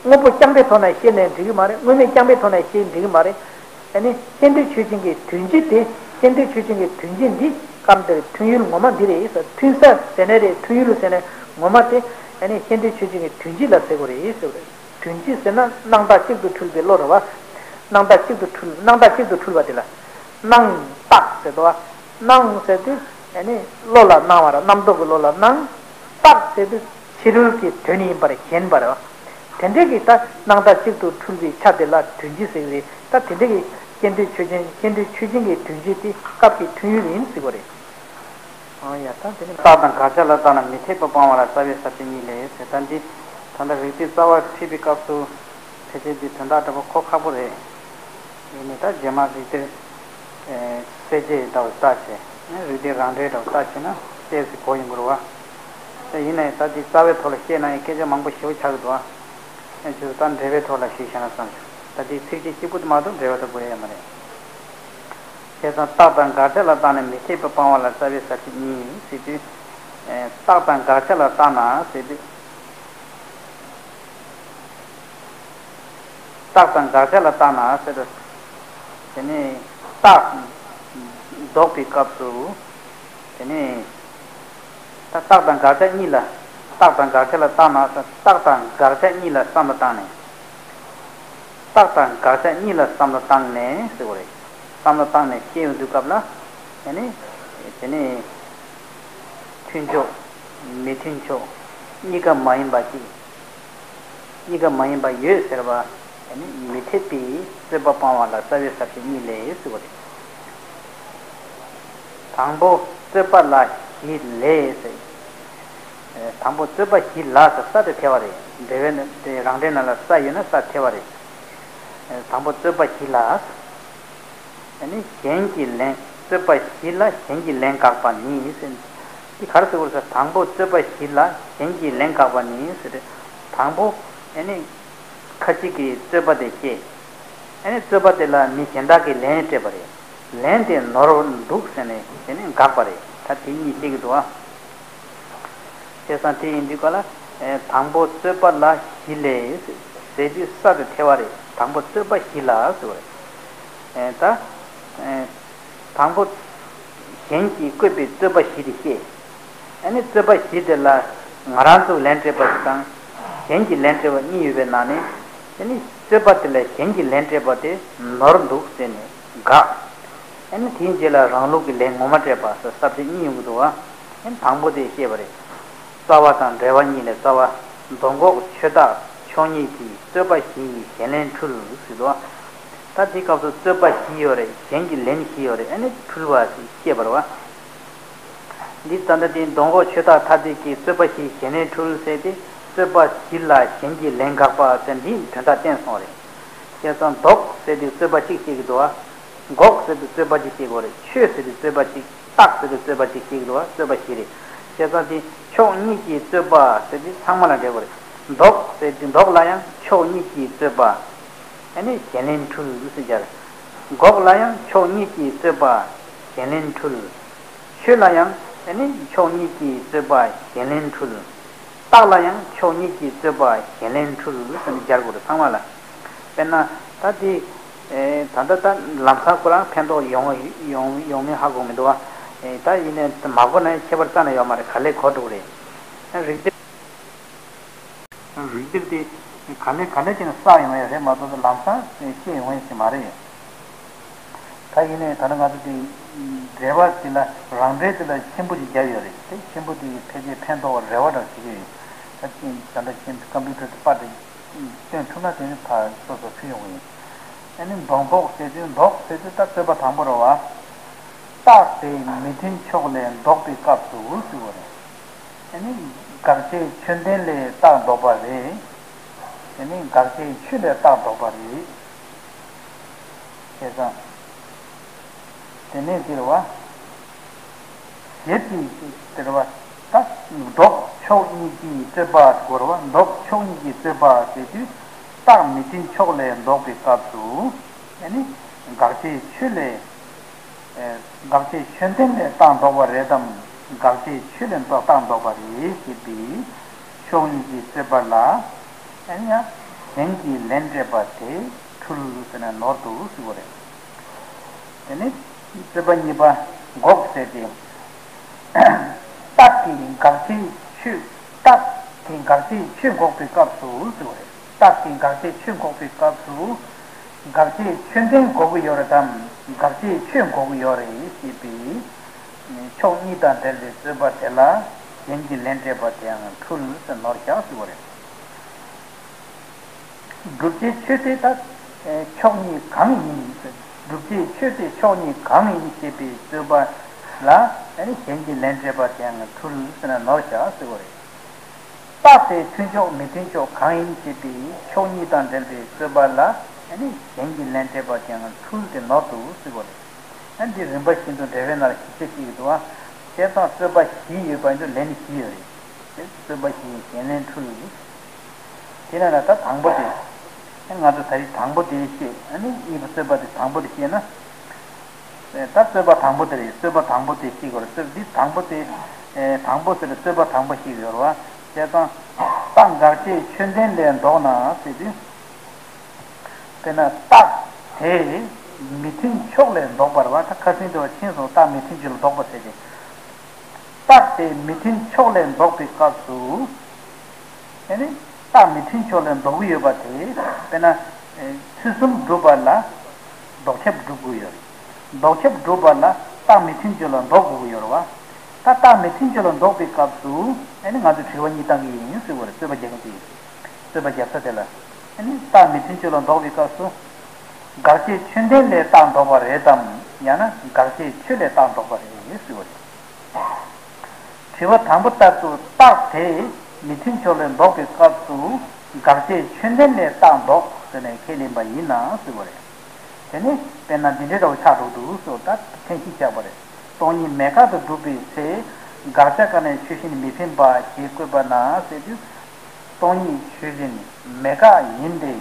དངོས་པོ་རྐྱང་པའི་ཐོག་ན་ཤེས་ནས་འགྲིག་གི་མ་རེད། དངོས་མེད་རྐྱང་པའི་ཐོག་ན་ཤེས་འགྲིག་གི་མ་རེད། ཨ་ནི་ཤེས་འདོད་ཆོས་ཅན་གྱི་དོན་སྤྱི་དེ། ཤེས་འདོད་ཆོས་ཅན་གྱི་དོན་སྤྱི་འདི་སྐབས་འདིར་མཐུན་ཡུལ་ངོ་མ་འདི་རེད་ཟེར། མཐུན་ས་ཟེར་ནའི་རེད། མཐུན་ཡུལ་ཟེར་ནའི་ངོ་མ་དེ་ཨ་ནི་ཤེས་འདོད་ཆོས་ཅན་གྱི་དོན་སྤྱི་ལ་ཟེར་དགོས་རེད་ཟེར་བ་རེད། དོན་སྤྱི་ཟེར་ན་སྣང་བཏགས་གཅིག་ཏུ་འཁྲུལ་པའི་བློ་རེད་བ། སྣང་བཏགས་གཅིག་ཏུ་འཁྲུལ། སྣང་བཏགས་གཅིག་ཏུ་འཁྲུལ་བ་དེ་ལ་སྣང་བཏགས་ཟེར་དོ། སྣང་ཟེར་དུས་ཨ་ནི་བློ་ལ་སྣང་བ་ར། རྣམ་རྟོག་གི་བློ་ལ་སྣང་། བཏགས་ཟེར་དུས་ཕྱི་རོལ་གྱི་དོན་ཡིན་པར་ཞེན་པ་རེད་བ། དེ་འདྲའི་གི་ད་སྣང་བཏགས་གཅིག་ཏུ་འཁྲུལ་བའི་ཆ་དེ་ལ་དོན་སྤྱི་ཟེར་གི་རེད། ད་དེ་འདྲའི་གི་ཤེས་འདོད་ཆོས་ཅན། ཤེས་འདོད་ཆོས་ཅན་གྱི་དོན་སྤྱི་དེ་སྐབས་ཀྱི་མཐུན་ཡུལ་ཡིན་ཟེར་བ་རེད། ཨང་། ཡ། ད་དེ་ནི་རྟགས་དང་དགག་བྱ་ལ་བརྟགས་ན་མི་འཐད་པ་སྤང་བ་ལ་རྩ་བའི་ས་བཅད་གཉིས་ལས་ཟེར། ད་འདི་ད་ལྟ་རིགས་གཏེར་རྩ་བ་ཁྲིད་པའི་སྐབས་སུ་ཕལ་ཆེར་འདི་དོན་དག་འདྲ་པོ་གོ་ཁག་པོ་རེད། ཡིན་ནའི་ད་རྗེས་མ་རིགས་གཏེར་གསལ་བྱེད་འདྲ་བོ་ལྟ་བྱས། རིགས་གཏེར་རང་འགྲེལ་འདྲ་བོ་ལྟ་བྱས་ན་ཏོག་ཙམ་གོ་ཡོང་གི་རེད་བ། ད་ཡིན་ནའི་ད་འདི་རྩ་བའི་ཐོག་ལ་བཤད་ན་ཡང་སྐད་ཆ་མང་པོ་ཞེ་པོ་ཆགས་ཀྱི་འདུག་ཨ། ཡང་ཅིག་ད་འགྲེལ་པའི་ཐོག་ལ་ཞུས་བཞག་ན་བསམ་བྱུང་། ད་འདི་ཚིགས་བཅད་གཅིག་པུ་དེ་མ་གཏོགས་འགྲེལ་པ་ད་དགོས་ཡ་ཡོད་མ་རེད། བྱས་ཙང་རྟགས་དང་དགག་བྱ་ལ་བརྟགས་ནས་མི་འཐད་པ་སྤང་བ་ལ་རྩ་བའི་ས་བཅད་གཉིས་ཟེར་དུས། རྟགས་དང་དགག་བྱ་ལ་བརྟགས་ན་ཟེར་དུས། རྟགས་དང་དགག་བྱ་ལ་བརྟགས་ན་ཟེར་དུས། དེ་ནས་རྟགས་འདོགས་པའི་སྐབས་སུ། དེ་ནས་ད་རྟགས་དང་དགག་བྱ་གཉིས་ལ། རྟགས་དང་དགག་བྱ་ལ་བརྟགས་ན་ཟེར། རྟགས་དང་དགག་བྱ་གཉིས་ལ་བསམ་བློ་བཏང་ནས། རྟགས་དང་དགག་བྱ་གཉིས་ལ་བསམ་བློ་བཏང་ནས་ཟེར་བ་རེད། བསམ་བློ་བཏང་ནས་བཤད་ཡོང་དུས་སྐབས་ལ། དེ་ནི། དེ་ནི། མཐུན་ཕྱོགས། མི་མཐུན་ཕྱོགས། གཉིས་ཀ་མ་ཡིན་པ་གཅིག་གཉིས་ཀ་མ་ཡིན་པ་ཡོད་ཟེར་བ། དེ་ནི་མི་འཐད་པའི་རྩོད་པ་སྤང་བ་ལ་རྩ་བའི་ས་བཅད་གཉིས་ལས་ཟེར་བ་རེད། དང་པོ་རྩོད་པ་ལ་གཞི་ལས་ཟེར། དང་པོ་རྩོད་པ་གཞི་ལ་ཟེར་ས་དེ་ཐལ་བ་རེད། འགྲེལ་པའི་ནང་དེ་རང་འགྲེལ་ནང་ལ་ས་ཡོད་ན་ས་ཐལ་བ་རེད། དང་པོ་རྩོད་པ་གཞི་ལ། ཨ་ནི་གཞན་གྱི་ལན། རྩོད་པ་གཞི་ལ་གཞན་གྱི་ལན་དགག་པ་ནི་ཟེར། འདི་ག་རེ་ཟེར་དགོས་རེད་ཟེར། དང་པོ་རྩོད་པ་གཞི་ལ་གཞན་གྱི་ལན་དགག་པ་ནི་ཟེར་ཏེ། དང་པོ་ཨ་ནི་ཁ་ཅིག་གིས་རྩོད་པ་དེ་བཤད། ཨ་ནི་རྩོད་པ་དེ་ལ་མི་གཞན་དག་གིས་ལན་སྤྲད་པ་རེད། ལན་དེ་ནོར་འདུག་ཟེར་ནས་དེ་ནི་དགག་པ་རེད། ད་དེ་གཉིས་བཤད་ཀྱི་འདུག་ཨ། བྱས་ཙང་དེ་ཡིན་དུས་ག་ལ། དང་པོ་རྩོད་པ་ལ་གཞི་ལས་ཟེར་དུས་ས་དེ་ཐལ་བ་རེད། དང་པོ་རྩོད་པ་གཞི་ལ་ཟེར་བ་རེད། ད། དང་པོ་གཞན་གྱིས་བཀོད་པའི་རྩོད་པ་གཞི་དེ་བཤད། ཨ་ནི་རྩོད་པ་གཞི་དེ་ལ་ང་རང་ཚོས་ལན་སྤྲད་པ་ཞིག་དང་། གཞན་གྱིས་ལན་སྤྲད་པ་གཉིས་ཡོད་པའི་ནང་ནས། ཨ་ནི་རྩོད་པ་དེ་ལ་གཞན་གྱིས་ལན་སྤྲད་པ་དེ་ནོར་འདུག་ཟེར་ནས་དགག་ཨ་ནི་དེའི་རྗེས་ལ་རང་ལུགས་ཀྱི་ལན་ངོ་མ་སྤྲད་པ་ཟེར་ས་བཅད་གཉིས་ཡོང་གི་འདུག་བ། ཨ་ནི་དང་པོ་དེ་བཤད་པ་རེད། རྩ་བ་དང་འགྲེལ་པ་གཉིས་ལས་རྩ་བ། མདོ་འགོག་ཆོས་བདག་ཕྱོགས་གཉིས་ཀྱིས་རྩོད་པ་བཞི་ཡིས་གཞན་ལན་འཁྲུལ་ཟེར་འདུག་བ། ད་དེའི་སྐབས་སུ་རྩོད་པ་བཞི་ཡོད་རེད། གཞན་གྱི་ལན་བཞི་ཡོད་རེད། ཨ་ནི་འཁྲུལ་བ་ཞེས་བཤད་པ་རེད་བ། འདི་ད་ལྟ་དེ་མདོ་འགོག་ཆོས་བདག་ཐ་དད་ཀྱིས་རྩོད་པ་བཞི་གཞན་ལན་འཁྲུལ་ཟེར་ཏེ། རྩོད་པ་བཞི་ལ་གཞན་གྱི་ལན་དགག་པ་ཟེར་འདིའི་དོན་དག་བསྟན་སོང་བ་རེད། བྱས་ཙང་ལྡོག་ཟེར་དུས་རྩོད་པ་གཅིག་བཤད་ཀྱི་འདུག་བ། འགོག་ཟེར་དུས་རྩོད་པ་གཅིག་བཤད་དགོས་རེད། ཆོད་ཟེར་དུས་རྩོད་པ་གཅིག་བརྟག་ཟེར་དུས་རྩོད་པ་གཅིག་བཤད་ཀྱི་འདུག་བ། རྩོད་པ་བཞི་རེད། བྱས་ཙང་དེ་ཕྱོགས་གཉིས་ཀྱི་རྩོད་པ་ཟེར་དུས་ཚང་མ་ལ་འགྲེལ་དགོས་རེད། ལྡོག་ཟེར་དུས་ལྡོག་ལ་ཡང་ཕྱོགས་གཉིས་ཀྱི་རྩོད་པ། ཨ་ནི་གཞན་ལན་འཁྲུལ་ཟེར་སྦྱར། འགོག་ལ་ཡང་ཕྱོགས་གཉིས་ཀྱི་རྩོད་པ། གཞན་ལན་འཁྲུལ། ཆོད་ལ་ཡང་ཨ་ནི་ཕྱོགས་གཉིས་ཀྱི་རྩོད་པ་གཞན་ལན་འཁྲུལ། བརྟག་ལ་ཡང་ཕྱོགས་གཉིས་ཀྱི་རྩོད་པ་གཞན་ལན་འཁྲུལ་ཟེར་ནས་སྦྱར་དགོས་རེད་ཚང་མ་ལ། དཔེར་ན་ད་དེ་ད་ལྟ་ད་ལམ་སང་ཁོ་རང་ཕན་ཐོགས་ཡོང་ཡོང་ཡོང་མིན་ཧ་གོ་མི་འདུག་བ། ད་ཡིན་ནའི་མ་གོ་ན་ཁྱད་པར་རྩ་ནས་ཡོད་མ་རེད། ག་ལེར་གོ་འགྲོ་གི་རེད། རིགས་གཏེར། ཡིག་འདིར་དེ་ག་ལེ་ག་ལེ་བྱས་ནས་བསགས་ཡོང་ཡ་རེད་མ་གཏོགས་ལམ་སང་ཤེས་ཡོང་ཡ་ཞིག་མ་རེད། ད་ཡིན་ནའི་ད་ནི་ང་ཚོ་དེ་འགྲེལ་པ་དེ་ལ་རང་འགྲེལ་དེ་ལ་ཆེན་པོ་ཞིག་བརྒྱབ་ཡོད་རེད། དེ་ཆེན་པོ་དེ་ཕལ་ཆེར་ཕན་ཐོགས་རེ་བ་འདྲ་བྱེད་ཀྱི་ཡོད། ད་ཅིག་ད་ལྟ་ཁྱེད་ཀམ་པུ་ཊར་དེ་པར་དེ་སྟོན་ཐུབ་ན་དེ་ནི་ཕར་སོ་སོ་ཕུལ་ཡོང་གི་ཡིན། ཨ་ནི་མདོག་མདོག་ཟེར་དུས་མདོག་ཟེར་དུས་ད་རྩོད་པ་དང་པོ་རེད་བ། རྟགས་དེ་མི་མཐུན་ཕྱོགས་ལས་ལྡོག་པའི་སྐབས་སུ་ཟེར་བ་རེད། ཨ་ནི་དགག་བྱའི་ཆོས་ལྡན་ལས་རྟགས་ལྡོག་པ་རེད། དེ་ནི་དགག་བྱའི་ཆོས་ལས་རྟགས་ལྡོག་པ་རེད། བྱས་ཙང་། དེ་ནས་འདིར་བ། ཞེས་ཏེ་འདིར་བ། ད་ལྡོག་ཕྱོགས་གཉིས་ཀྱི་རྩོད་པ་སྐོར་བ་ལྡོག་ཕྱོགས་གཉིས་ཀྱི་རྩོད་པ་ཟེར་དུས། རྟགས་མི་མཐུན་ཕྱོགས་ལས་ལྡོག་པའི་སྐབས་སུ། ཨ་ནི་དགག་བྱའི་ཆོས་ལས། དགག་བྱའི་ཆོས་ལྡན་ལས་རྟགས་ལྡོག་པ་རེད་དམ། དགག་བྱའི་ཆོས་ལས་རྟགས་ལྡོག་པ་རེད་ཞེས་པའི་ཕྱོགས་གཉིས་ཀྱི་རྩོད་པ་ལ། ཨ་ནི་ཡང་གཞན་གྱིས་ལན་སྤྲད་པ་དེ་འཁྲུལ་ཟེར་ནས་ནོར་འདུག་ཟེར་བ་རེད། དེ་ནས་རྩོད་པ་གཉིས་པ་འགོག་ཟེར་ཏེ། རྟགས་ཀྱི་དགག་བྱའི་ཆོས། རྟགས་ཀྱི་དགག་བྱའི་ཆོས་འགོག་པའི་སྐབས་སུ་ཟེར་བ་རེད། རྟགས་ཀྱི་དགག་བྱའི་ཆོས་འགོག་པའི་སྐབས་སུ། དགག་བྱའི་ཆོས་ལྡན་འགོག་གི་ཡོད་རེད་དམ། དགག་བྱའི་ཆོས་འགོག་གི་ཡོད་རེད་ཞེས་པའི་ཕྱོགས་གཉིས་དང་འབྲེལ་བའི་རྩོད་པ་དེ་ལ་གཞན་གྱིས་ལན་སྤྲད་པ་དེའང་འཁྲུལ་ཟེར་ནོར་བཞག་ཟེར་བ་རེད། བསྒྲུབ་བྱའི་ཆོས་དེ་དག་ཕྱོགས་གཉིས་གང་ཡིན། བསྒྲུབ་བྱའི་ཆོས་དེ་ཕྱོགས་གཉིས་གང་ཡིན་ཞེས་པའི་རྩོད་པ་ལ་གཞན་གྱིས་ལན་སྤྲད་པ་དེའང་འཁྲུལ་ཟེར་ནས་ནོར་བཞག་ཟེར་བ་རེད། རྟགས་དེ་མཐུན་ཕྱོགས་མི་མཐུན་ཕྱོགས་གང་ཡིན་ཞེས་པའི་ཕྱོགས་གཉིས་དང་འབྲེལ་བའི་རྩོད་པ་ལ་གཞན་གྱིས་ལན་སྤྲད་པ་དེའང་འཁྲུལ་ཏེ་ནོར་འདུག་ཟེར་བ་རེད། འདི་རིམ་པ་བཞིན་དུ་འགྲེལ་པའི་ནང་ལ་ཞིབ་ཆ་ཞིག་འདུག་ཨ། བྱས་ཙང་རྩོད་པ་བཞི་ཡོད་པ་ཡིན་དུས་ལན་བཞི་ཡོད་རེད། རྩོད་པ་བཞི་ཞེས་ལན་འཁྲུལ། དེ་ན་ན་ད་དང་པོ་དེ། ང་ཚོ་ད་རེས་དང་པོ་དེ་བཤད། ཨ་ནི་གཉིས་པ་རྩོད་པ་དེ་དང་པོ་དེ་བཤད་ན། ད་རྩོད་པ་དང་པོ་དེ་རེད། རྩོད་པ་དང་པོ་དེ་བཤད་དགོས་རེད། རྩོད་འདི་དང་པོ་དེ། དང་པོ་ཟེར་རྩོད་པ་དང་པོ་ཞིག་ཡོད་རེད་བ། བྱས་ཙང་། རྟགས་དགག་བྱའི་ཆོས་ལྡན་ལས་ལྡོག་ན་ཟེར་དུས། དཔེར་ན་རྟགས་དེ་མི་མཐུན་ཕྱོགས་ལས་ལྡོག་པ་རེད་བ། ད་ཁ་སང་དེ་བ་ཕྱིན་སོང་། རྟགས་མི་མཐུན་ཕྱོགས་ལས་ལྡོག་པ་ཟེར་ཏེ། རྟགས་དེ་མི་མཐུན་ཕྱོགས་ལས་ལྡོག་པའི་སྐབས་སུ། དེ་ནི་རྟགས་མི་མཐུན་ཕྱོགས་ལས་ལྡོག་གི་ཡོད་པ་དེ། དཔེར་ན། ཚུལ་གསུམ་སྒྲུབ་པ་ལ་ལྡོག་ཁྱབ་སྒྲུབ་དགོས་ཡོད་རེད། ལྡོག་ཁྱབ་སྒྲུབ་པ་ལ་རྟགས་མི་མཐུན་ཕྱོགས་ལ་ལྡོག་དགོས་ཀྱི་ཡོད་རེད་བ། ད་རྟགས་མི་མཐུན་ཕྱོགས་ལ་ལྡོག་པའི་སྐབས་སུ། ཨ་ནི་ང་ཚོས་དྲི་བ་གཉིས་བཏང་གི་ཡིན་ཟེར་བ་རེད། རྩོད་པ་རྒྱག་མཁན་དེ་ཡིན། རྩོད་པ་རྒྱག་ས་དེ་ལ། ཨ་ནི་རྟགས་མི་མཐུན་ཕྱོགས་ལ་ལྡོག་པའི་སྐབས་སུ། དགག་བྱའི་ཆོས་ལྡན་ལས་རྟགས་ལྡོག་པ་རེད་དམ། ཡང་ན་དགག་བྱའི་ཆོས་ལས་རྟགས་ལྡོག་པ་རེད་ཟེར་བ་རེད། དྲི་བ་དང་པོ་ལྟར་དུ་རྟགས་དེ་མི་མཐུན་ཕྱོགས་ལས་ལྡོག་པའི་སྐབས་སུ། དགག་བྱའི་ཆོས་ལྡན་ལས་རྟགས་ལྡོག་ཟེར་ནས་ཁས་ལེན་པ་ཡིན་ན་ཟེར་བ་རེད། དེ་ནི་དཔེར་ན་འདི་འདྲའི་འདྲ་བོ་ཆགས་འགྲོ་འདུག་ཟེར། ད་མཚན་གཞི་བཞག་པ་རེད། སྟོང་ཉིད་མེད་དགག་ཏུ་སྒྲུབ་པའི་ཚེ། དགག་བྱ་ག་ནས་ཆོས་ཅན་མི་འཕེན་པ་ཞེས་བཀོད་པ་ན་ཟེར་དུས། སྟོང་ཉིད་ཆོས་ཅན་མེད་དགག་ཡིན་ཏེ།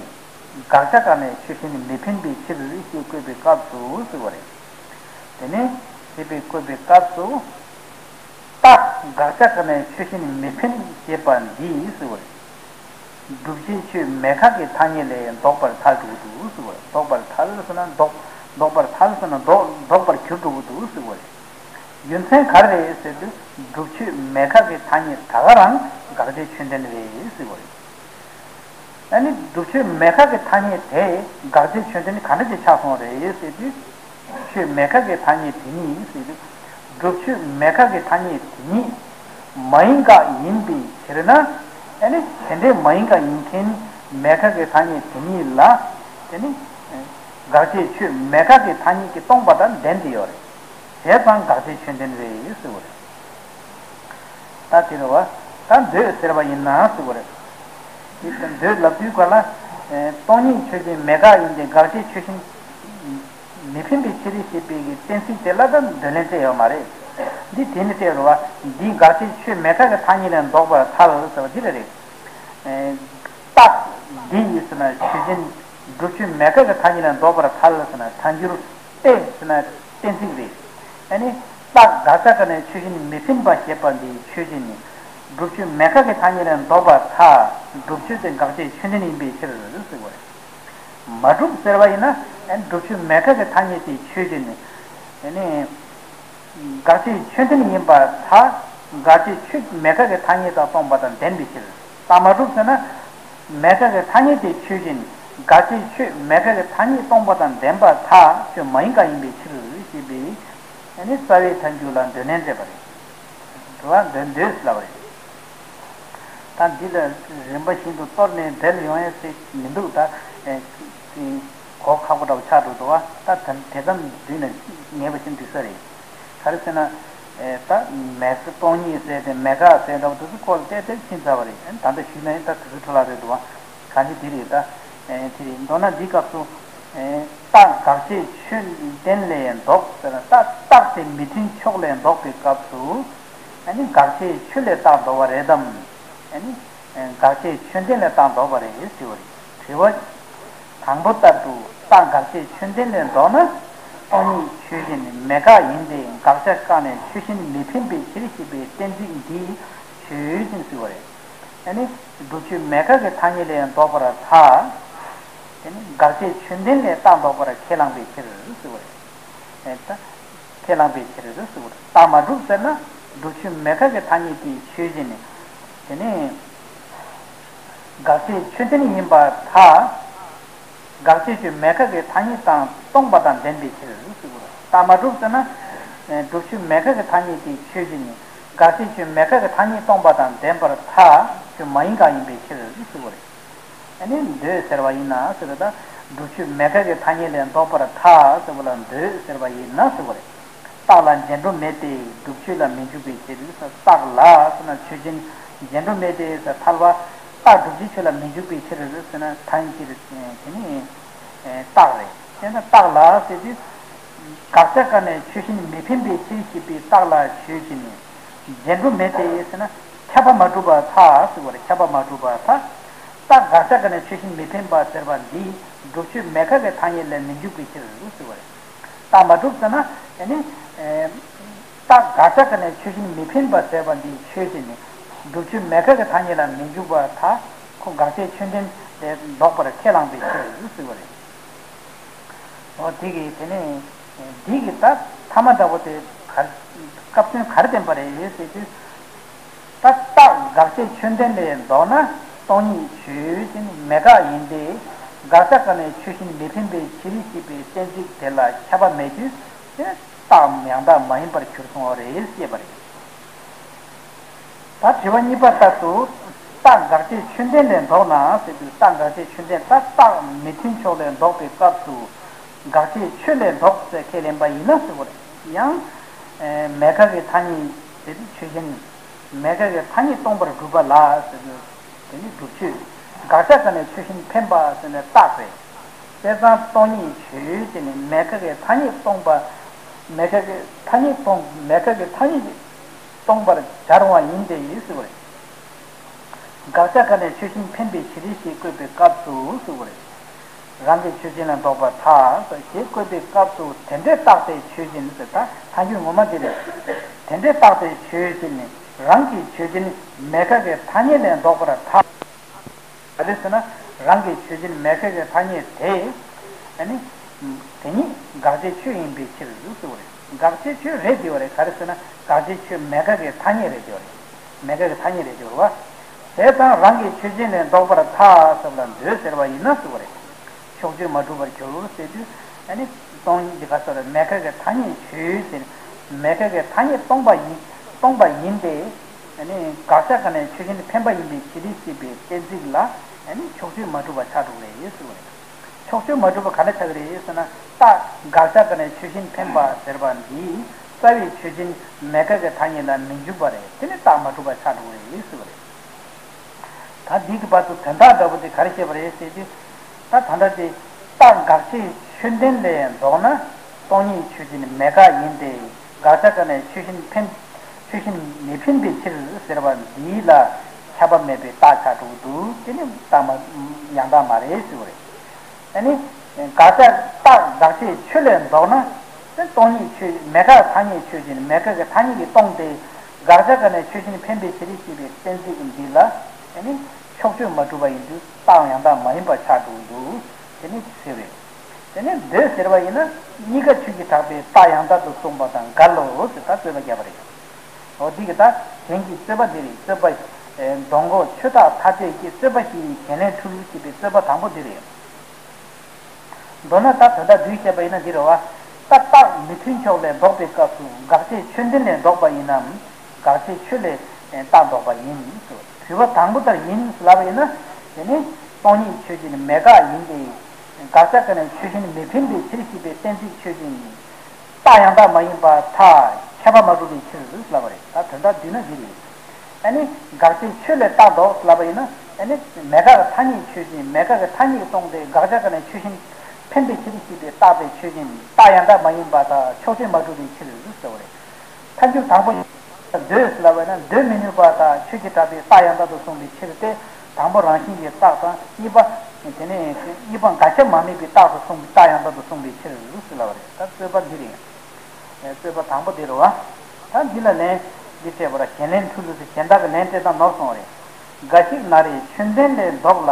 དགག་བྱ་ག་ནས་ཆོས་ཅན་མི་འཕེན་པའི་ཕྱིར་ཞེས་བཀོད་པའི་སྐབས་སུ་ཟེར་བ་རེད། དེ་ནས་ཞེས་པའི་བཀོད་པའི་སྐབས་སུ། རྟགས་དགག་བྱ་ག་ནས་ཆོས་ཅན་མི་འཕེན་ཞེས་པ་འདིས་ཟེར་བ་རེད། བསྒྲུབ་བྱའི་ཆོས་མེད་དགག་གི་ཐ་སྙད་ལས་ལྡོག་པར་ཐལ་འགྲོ་གི་འདུག་ཟེར་བ་རེད། ལྡོག་པར་ཐལ་ཟེར་ན་ལྡོག་ལྡོག་པར་ཐལ་ཟེར་ན་ལྡོག་ལྡོག་པར་གྱུར་འགྲོ་གི་འདུག་ཟེར་བ་རེད། རྒྱུ་མཚན་ག་རེ་རེད་ཟེར་དུས། བསྒྲུབ་ཆོས་མེད་དགག་གི་ཐ་སྙད་ད་ག་རང་དགག་བྱའི་ཆོས་ལྡན་རེད་ཟེར་བ་རེད། ཨ་ནི་བསྒྲུབ་ཆོས་མེད་དགག་གི་ཐ་སྙད་དེ་དགག་བྱའི་ཆོས་ལྡན་ག་འདྲ་ཅིག་ཆགས་སོང་རེད་ཟེར་དུས། ཆོས་མེད་དགག་གི་ཐ་སྙད་དེ་ཉིད་ཟེར་དུས། བསྒྲུབ་ཆོས་མེད་དགག་གི་ཐ་སྙད་དེ་ཉིད་མ་ཡིན་དགག་ཡིན་པའི་ཕྱིར་ན། ཨ་ནི་དེ་འདྲའི་མ་ཡིན་དགག་ཡིན་མཁན་མེད་དགག་གི་ཐ་སྙད་དེ་ཉིད་ལ། དེ་ནི་དགག་བྱའི་ཆོས་མེད་དགག་གི་ཐ་སྙད་ཀྱིས་སྟོང་པ་དང་ལྡན་ཏེ་ཡོད་རེད། བྱས་ཙང་དགག་བྱའི་ཆོས་ལྡན་རེད་ཟེར་བ་རེད། ད་དེ་རེད་བ། ད་འདོད་ཟེར་བ་ཡིན་ན་ཟེར་བ་རེད། དེ་ལྟར་འདོད་ལབ་དུས་ག་ལ། སྟོང་ཉིད་ཆོས་ཅན་མེད་དགག་ཡིན་ཏེ་དགག་བྱའི་ཆོས་ཅན་མི་འཕེན་པའི་ཕྱིར་ཞེས་པའི་གཏན་ཚིགས་དེ་ལ་ད་འདོད་ལན་སྤྲད་ཡོད་མ་རེད། འདི་དེ་ནི་སྤྲད་རེད་བ། འདིས་དགག་བྱའི་ཆོས་མེད་དགག་གི་ཐ་སྙད་ལས་ལྡོག་པར་ཐལ་ཟེར་བ་འདི་རེད། རྟགས་འདི་ཡིས་ཟེར་ན་ཆོས་ཅན། བསྒྲུབ་ཆོས་མེད་དགག་གི་ཐ་སྙད་ལས་ལྡོག་པར་ཐལ་ཟེར་ན་ཐལ་འགྱུར་ཏེ་ཟེར་ན་གཏན་ཚིགས་རེད། ཨ་ནི་རྟགས་དགག་བྱ་ག་ནས་ཆོས་ཅན་མི་འཕེན་པ་ཞེས་པ་འདིའི་ཆོས་ཅན་ནི། བསྒྲུབ་ཆོས་མེད་དགག་གི་ཐ་སྙད་ལས་ལྡོག་པར་ཐལ། བསྒྲུབ་ཆོས་དེ་དགག་བྱའི་ཆོས་ལྡན་ཡིན་པའི་ཕྱིར་ཟེར་བ་རེད། མ་གྲུབ་ཟེར་བ་ཡིན་ན། ཨ་ནི་བསྒྲུབ་ཆོས་མེད་དགག་གི་ཐ་སྙད་དེའི་ཆོས་ཅན་ནི། ཨ་ནི། དགག་བྱའི་ཆོས་ལྡན་ཡིན་པར་ཐལ། དགག་བྱའི་ཆོས་མེད་དགག་གི་ཐ་སྙད་དང་སྟོང་པ་དང་ལྡན་པའི་ཕྱིར། རྟགས་མ་གྲུབ་ཟེར་ན། མེད་དགག་གི་ཐ་སྙད་དེ་ཆོས་ཅན། དགག་བྱའི་ཆོས་མེད་དགག་གི་ཐ་སྙད་སྟོང་པ་དང་ལྡན་པར་ཐལ། ཆོས་མ་ཡིན་དགག་ཡིན་པའི་ཕྱིར་ཞེས་པའི་ནི་རྩ་བའི་མཐའ་འཇུག་ལ་འདོད་ནན་མཛད་པ་རེད། འདོད་འདོད་ལབ་པ་རེད། ད་འདི་ལ་རིམ་པ་བཞིན་དུ་གཏོར་ནས་འགྲེལ་ཡོང་ཡས་ཟེར་མི་འདུག་ད་གོ་ཁག་པོ་འདྲ་བོ་ཆགས་འགྲོ་འདུག་བ། ད་དེ་ཙམ་བསྡུས་ནས་ངེས་པ་ཅན་འདུག་ས་རེད། ག་རེ་ཟེར་ན། ད་མེད་དགག་སྟོང་ཉིད་ཟེར་ཏེ་མེད་དགག་ཟེར་འདྲ་བོ་དེ་ཚོ་སྐོར་ཏེ་ཏེ་ཕྱིན་ཚར་བ་རེད། ད་ལྟ་ཞུས་ན་ད་དུས་ཚོད་འཕྲོ་བརླག་རེད་འདུག་བ། གང་ཅི་དེ་རེད་ད། དེ་རེད། མདོར་ན་འདིའི་སྐབས་སུ། རྟགས་དགག་བྱའི་ཆོས་ལྡན་ལས་ལྡོག་ཟེར་ན་རྟགས་རྟགས་དེ་མི་མཐུན་ཕྱོགས་ལས་ལྡོག་པའི་སྐབས་སུ། ཨ་ནི་དགག་བྱའི་ཆོས་ལས་རྟགས་ལྡོག་པ་རེད་དམ། ཨ་ནི། དགག་བྱའི་ཆོས་ལྡན་ལས་རྟགས་ལྡོག་པ་རེད་ཞུ་བ་རེད། དྲི་བ། དང་པོ་ལྟར་དུ་རྟགས་དགག་བྱའི་ཆོས་ལྡན་ལས་ལྡོག་ན། སྟོང་ཉིད་ཆོས་ཅན་མེད་དགག་ཡིན་ཏེ་དགག་བྱ་བཀག་ནས་ཆོས་གཞན་མི་འཕེན་པའི་ཕྱིར་ཞེས་པའི་གཏན་ཚིགས་འདིས་ཆོས་ཅན་ཞུ་བ་རེད། ཨ་ནི། སྒྲུབ་ཆོས་མེད་དགག་གི་ཐ་སྙད་ལས་ལྡོག་པར་ཐལ། དེ་ནི་དགག་བྱའི་ཆོས་ལྡན་ལས་རྟགས་ལྡོག་པར་ཁས་བླངས་པའི་ཕྱིར་ཞུ་བ་རེད། ཨེ་ད། ཁས་བླངས་པའི་ཕྱིར་ཞུ་བ་རེད། རྟགས་མ་གྲུབ་ཟེར་ན། སྒྲུབ་ཆོས་མེད་དགག་གི་ཐ་སྙད་དེ་ཆོས་ཅན། དེ་ནི། དགག་བྱའི་ཆོས་ལྡན་ཡིན་པར་ཐལ། དགག་བྱའི་ཆོས་མེད་དགག་གི་ཐ་སྙད་དང་སྟོང་པ་དང་ལྡན་པའི་ཕྱིར་ཞུ་བ་རེད། རྟགས་མ་གྲུབ་ཟེར་ན། སྒྲུབ་ཆོས་མེད་དགག་གི་ཐ་སྙད་དེ་ཆོས་ཅན། དགག་བྱའི་ཆོས་མེད་དགག་གི་ཐ་སྙད་སྟོང་པ་དང་ལྡན་པར་ཐལ། ཆོས་མ་ཡིན་དགག་ཡིན་པའི་ཕྱིར་ཞུ་བ་རེད། ཨ་ནི་འདོད་ཟེར་བ་ཡིན་ན་ཟེར་བ་དང་། སྒྲུབ་ཆོས་མེད་དགག་གི་ཐ་སྙད་ལས་ལྡོག་པར་ཐལ་ཟེར་བ་ལ་འདོད་ཟེར་བ་ཡིན་ན་ཟེར་བ་རེད། རྟགས་ལ་རྗེས་འགྲོ་མེད་དེ་སྒྲུབ་ཆོས་ལ་མི་འཇུག་པའི་ཕྱིར། རྟགས་ལ་ཟེར་ན་ཆོས་ཅན། རྗེས་འགྲོ་མེད་དེ་ཟེར་ཐལ་བ། རྟགས་སྒྲུབ་བྱའི་ཆོས་ལ་མི་འཇུག་པའི་ཕྱིར་ཟེར་ན་ཐལ་འགྱུར་དེ་ནི་རྟགས་རེད། དེ་ན་རྟགས་ལ་ཟེར་དུས། དགག་བྱ་བཀག་ནས་ཆོས་གཞན་མི་འཕེན་པའི་ཕྱིར་ཞེས་པའི་རྟགས་ལ་ཆོས་ཅན། རྗེས་འགྲོ་མེད་དེ་ཟེར་ན་ཁྱབ་པ་མ་གྲུབ་པར་ཐལ་ཟེར་བ་རེད། ཁྱབ་པ་མ་གྲུབ་པར་ཐལ། རྟགས་དགག་བྱ་བཀག་ནས་ཆོས་གཞན་མི་འཕེན་པ་ཟེར་བ་འདིས་སྒྲུབ་ཆོས་མེད་དགག་གི་ཐ་སྙད་ལས་མི་འཇུག་པའི་ཕྱིར་ཟེར་བ་རེད། རྟགས་མ་གྲུབ་ཟེར་ན་ཨ་ནི། རྟགས་དགག་བྱ་བཀག་ནས་ཆོས་གཞན་མི་འཕེན་པ་ཟེར་བ་འདིས་ཆོས་ཅན། སྒྲུབ་ཆོས་མེད་དགག་གི་ཐ་སྙད་ལ་མི་འཇུག་པར་ཐལ། ཁོ་དགག་བྱའི་ཆོས་ལྡན་ལས་ལྡོག་པར་ཁས་བླངས་པའི་ཕྱིར་ཟེར་བ་རེད། འོ་དེ་གི་དེ་ནས་འདི་གི་ད་ཐ་མ་འདྲ་བོ་དེ་ག་སྐབས་དོན་ག་རེ་བསྟན་པ་རེད་ཟེར་དུས། ད་རྟགས་དགག་བྱའི་ཆོས་ལྡན་ལས་ལྡོག་ན་སྟོང་ཉིད་ཆོས་ཅན་མེད་དགག་ཡིན་ཏེ། དགག་བྱ་བཀག་ནས་ཆོས་གཞན་མི་འཕེན་པའི་ཕྱིར་ཞེས་པའི་གཏན་ཚིགས་དེ་ལ་ཁྱབ་པ་མེད་དུས་དེ་རྟགས་ཡང་དག་མ་ཡིན་པར་གྱུར་སོང་བ་རེད་ཅེས་པ་རེད། ད་དྲི་བ་གཉིས་པ་ལྟར་དུ། རྟགས་དགག་བྱའི་ཆོས་ལྡན་ལས་ལྡོག་ན་ཟེར་དུས་རྟགས་དགག་བྱའི་ཆོས་ལྡན་ད་རྟགས་མི་མཐུན་ཕྱོགས་ལས་ལྡོག་པའི་སྐབས་སུ། དགག་བྱའི་ཆོས་ལས་ལྡོག་ཟེར་ཁས་ལེན་པ་ཡིན་ན་ཟེར་བ་རེད། ཡང་། མེད་དགག་གི་ཐ་སྙད་ཟེར་དུས་ཆོས་ཅན། མེད་དགག་གི་ཐ་སྙད་སྟོང་པར་སྒྲུབ་པ་ལ་ཟེར་དུས། དེ་ནི་སྒྲུབ་ཆོས། དགག་བྱ་བཀག་ནས་ཆོས་གཞན་འཕེན་པ་ཟེར་ནས་རྟགས་རེད། བྱས་ཙང་སྟོང་ཉིད་ཆོས་ཅན་ནི་མེད་དགག་གི་ཐ་སྙད་སྟོང་པ། མེད་དགག་གི་ཐ་སྙད་སྟོང་མེད་དགག་གི་ཐ་སྙད་སྟོང་པར་བྱར་འོང་བ་ཡིན་ཏེ་ཟེར་བ་རེད། དགག་བྱ་བཀག་ནས་ཆོས་གཞན་འཕེན་པའི་ཕྱིར་ཞེས་བཀོད་པའི་སྐབས་སུ་ཟེར་བ་རེད། རང་གི་ཆོས་ཅན་ལ་ལྡོག་པར་ཐལ་ཞེས་བཀོད་པའི་སྐབས་སུ་དེ་འདྲའི་རྟགས་དེ་ཆོས་ཅན་ཟེར་ད་ཐལ་འགྱུར་ངོ་མ་དེ་རེད། དེ་འདྲའི་རྟགས་དེ་ཆོས་ཅན་ནི་རང་གི་ཆོས་ཅན་མེད་དགག་གི་ཐ་སྙད་ལས་ལྡོག་པར་ཐལ། ག་རེ་ཟེར་ན་རང་གི་ཆོས་ཅན་མེད་དགག་གི་ཐ་སྙད་དེ། ཨ་ནི། དེ་ཉིད་དགག་བྱའི་ཆོས་ཡིན་པའི་ཕྱིར་ཟེར་བ་རེད། དགག་བྱའི་ཆོས་རེད་དེ་བ་རེད། ག་རེ་ཟེར་ན་དགག་བྱའི་ཆོས་མེད་དགག་གི་ཐ་སྙད་རེད་དེ་བ་རེད། མེད་དགག་གི་ཐ་སྙད་རེད་དེ་བ་རེད་བ། བྱས་ཙང་རང་གི་ཆོས་ཅན་ལས་ལྡོག་པར་ཐལ་ཟེར་བ་ལ་འདོད་ཟེར་བ་ཡིན་ན་ཟེར་བ་རེད། ཕྱོགས་ཆོས་མ་གྲུབ་པར་གྱུར་ཟེར་དུས། ཨ་ནི། སྟོང་ཉིད་ཀྱི་ག་ས་རེད་མེད་དགག་གི་ཐ་སྙད་ཆོས་ཅན། མེད་དགག་གི་ཐ་སྙད་སྟོང་པ་ཡིན། སྟོང་པ་ཡིན་ཏེ། ཨ་ནི། དགག་བྱ་བཀག་ནས་ཆོས་གཞན་འཕེན་པ་ཡིན་པའི་ཕྱིར་ཞེས་པའི་གཏན་ཚིགས་ལ། ཨ་ནི་ཕྱོགས་ཆོས་མ་གྲུབ་པ་ཆགས་འགྲོ་གི་རེད་ཟེར་བ་རེད། ཕྱོགས་ཆོས་མ་གྲུབ་པ་ག་འདྲ་ཆགས་ཀྱི་རེད་ཟེར་ན། རྟགས་དགག་བྱ་བཀག་ནས་ཆོས་གཞན་འཕེན་པ་ཟེར་བ་འདིས་རྩ་བའི་ཆོས་ཅན་མེད་དགག་གི་ཐ་སྙད་ལ་མི་འཇུག་པ་རེད། དེ་ནི་རྟགས་མ་གྲུབ་པ་ཆགས་འགྲོ་གི་རེད་ཟེར་བ་རེད། ད་འདི་གི་བར་དུ་དོན་དག་འདྲ་པོ་དེ་ག་རེ་བཤད་པ་རེད་ཟེར་དུས། ད་ད་ལྟ་དེ་རྟགས་དགག་བྱའི་ཆོས་ལྡན་ལས་ལྡོག་ན་སྟོང་ཉིད་ཆོས་ཅན་མེད་དགག་ཡིན་ཏེ། དགག་བྱ་བཀག་ནས་ཆོས་གཞན་འཕེན། ཆོས་གཞན་མི་འཕེན་པའི་ཕྱིར་ཟེར་བ་འདི་ལ་ཁྱབ་པ་མེད་པའི་རྟགས་ཆགས་འགྲོ་གི་འདུག་དེ་ནི་རྟགས་མ་ཡང་དག་མ་རེད་ཟེར་བ་རེད། ཨ་ནི། དགག་བྱ་རྟགས་དགག་བྱའི་ཆོས་ལས་ལྡོག་ན། སྟོང་ཉིད་ཆོས་མེད་དགག་ཐ་སྙད་ཆོས་ཅན་མེད་དགག་གི་ཐ་སྙད་ཀྱིས་སྟོང་སྟེ། དགག་བྱ་བཀག་ནས་ཆོས་གཞན་འཕེན་པའི་ཕྱིར་ཞེས་པའི་གཏན་ཚིགས་འདི་ལ། ཨ་ནི། ཕྱོགས་ཆོས་མ་གྲུབ་པ་ཡིན་དུས་རྟགས་ཡང་དག་མ་ཡིན་པ་ཆགས་འགྲོ་གི་འདུག་དེ་ནི་ཟེར་བས། དེ་ནས་འདོད་ཟེར་བ་ཡིན་ན་གཉིས་ཀ་ཆོས་ཀྱི་གྲགས་པས་རྟགས་ཡང་དག་ཏུ་གསུངས་པ་དང་འགལ་ལོ་ཟེར་ད་རྩོད་པ་བརྒྱབ་པ་རེད། འོ་འདི་གི་ད་གཞན་གྱི་རྩོད་པ་འདི་རེད། རྩོད་པ་ ཨེ། མདོ་མགོ་ཆོས་བདག་མཐའ་བྲལ་གྱི་རྩོད་པ་བཞི་ཡི་གཞན་ལན་འཁྲུལ་ཞེས་པའི་རྩོད་པ་དང་པོ་འདི་རེད། མདོར་ན་ད་དོན་དག་བསྡུས་བཤད་པ་ཡིན་ན་འདི་རེད་བ། ད་རྟགས་མི་མཐུན་ཕྱོགས་ལས་ལྡོག་པའི་སྐབས་སུ་དགག་བྱའི་ཆོས་ལྡན་ལས་ལྡོག་པ་ཡིན་ནམ། དགག་བྱའི་ཆོས་ལས་རྟགས་ལྡོག་པ་ཡིན། དྲི་བ་དང་པོ་ལྟར་ཡིན་ལབ་པ་ཡིན་ན། དེ་ནི་སྟོང་ཉིད་ཆོས་ཅན་མེད་དགག་ཡིན་ཏེ། དགག་བྱ་ཀ་ནས་ཆོས་གཞན་མི་མཐུན་པའི་ཕྱིར་ཞེས་པའི་གཏན་ཚིགས་ཆོས་ཅན། རྟགས་ཡང་དག་མ་ཡིན་པར་ཐལ། ཁྱབ་པ་མ་གྲུབ་པའི་ཕྱིར་ལབ་པ་རེད། ད་དོན་དག་བསྡུས་ན་འདི་རེད། ཨ་ནི་དགག་བྱའི་ཆོས་ལས་རྟགས་ལྡོག་ལབ་པ་ཡིན་ན། ཨ་ནི་མེད་དགག་གི་ཐ་སྙད་ཆོས་ཅན། མེད་དགག་གི་ཐ་སྙད་སྟོང་སྟེ་དགག་བྱ་ཀ་ནས་ཆོས་གཞན་འཕེན་པའི་ཕྱིར་ཞེས་པའི་རྟགས་དེ་ཆོས་ཅན། རྟགས་ཡང་དག་མ་ཡིན་པར་ཐལ། ཕྱོགས་ཆོས་མ་གྲུབ་པའི་ཕྱིར་ལབ་པ་རེད། ཐལ་འགྱུར་དང་པོ། འདོད་ལབ་པ་ན་འདོད་མི་ནུས་པར་ཐལ། ཆོས་ཀྱི་གྲགས་པས་རྟགས་ཡང་དག་ཏུ་གསུངས་པའི་ཕྱིར་ཏེ། དང་པོ་རང་བཞིན་གྱི་རྟགས་དང་གཉིས་པ། དེ་ནས་གཉིས་པ་འགལ་ཁྱབ་མ་དམིགས་པའི་རྟགས་སུ་གསུངས་པའི་རྟགས་ཡང་དག་ཏུ་གསུངས་པའི་ཕྱིར་ལབ་པ་རེད། ད་རྩོད་པ་འདི་རེད། རྩོད་པ་དང་པོ་འདི་རེད་བ། ད་འདི་ལ་ལན་འདི་སྤྲད་པ་ལ་གཞན་ལན་འཁྲུལ་ལུགས་སུ་གཞན་དག་གི་ལན་སྤྲད་སྟངས་ནོར་སོང་བ་རེད། འགའ་ཞིག་ན་རེ་ཆོས་ལྡན་ལས་ལྡོག་ལ།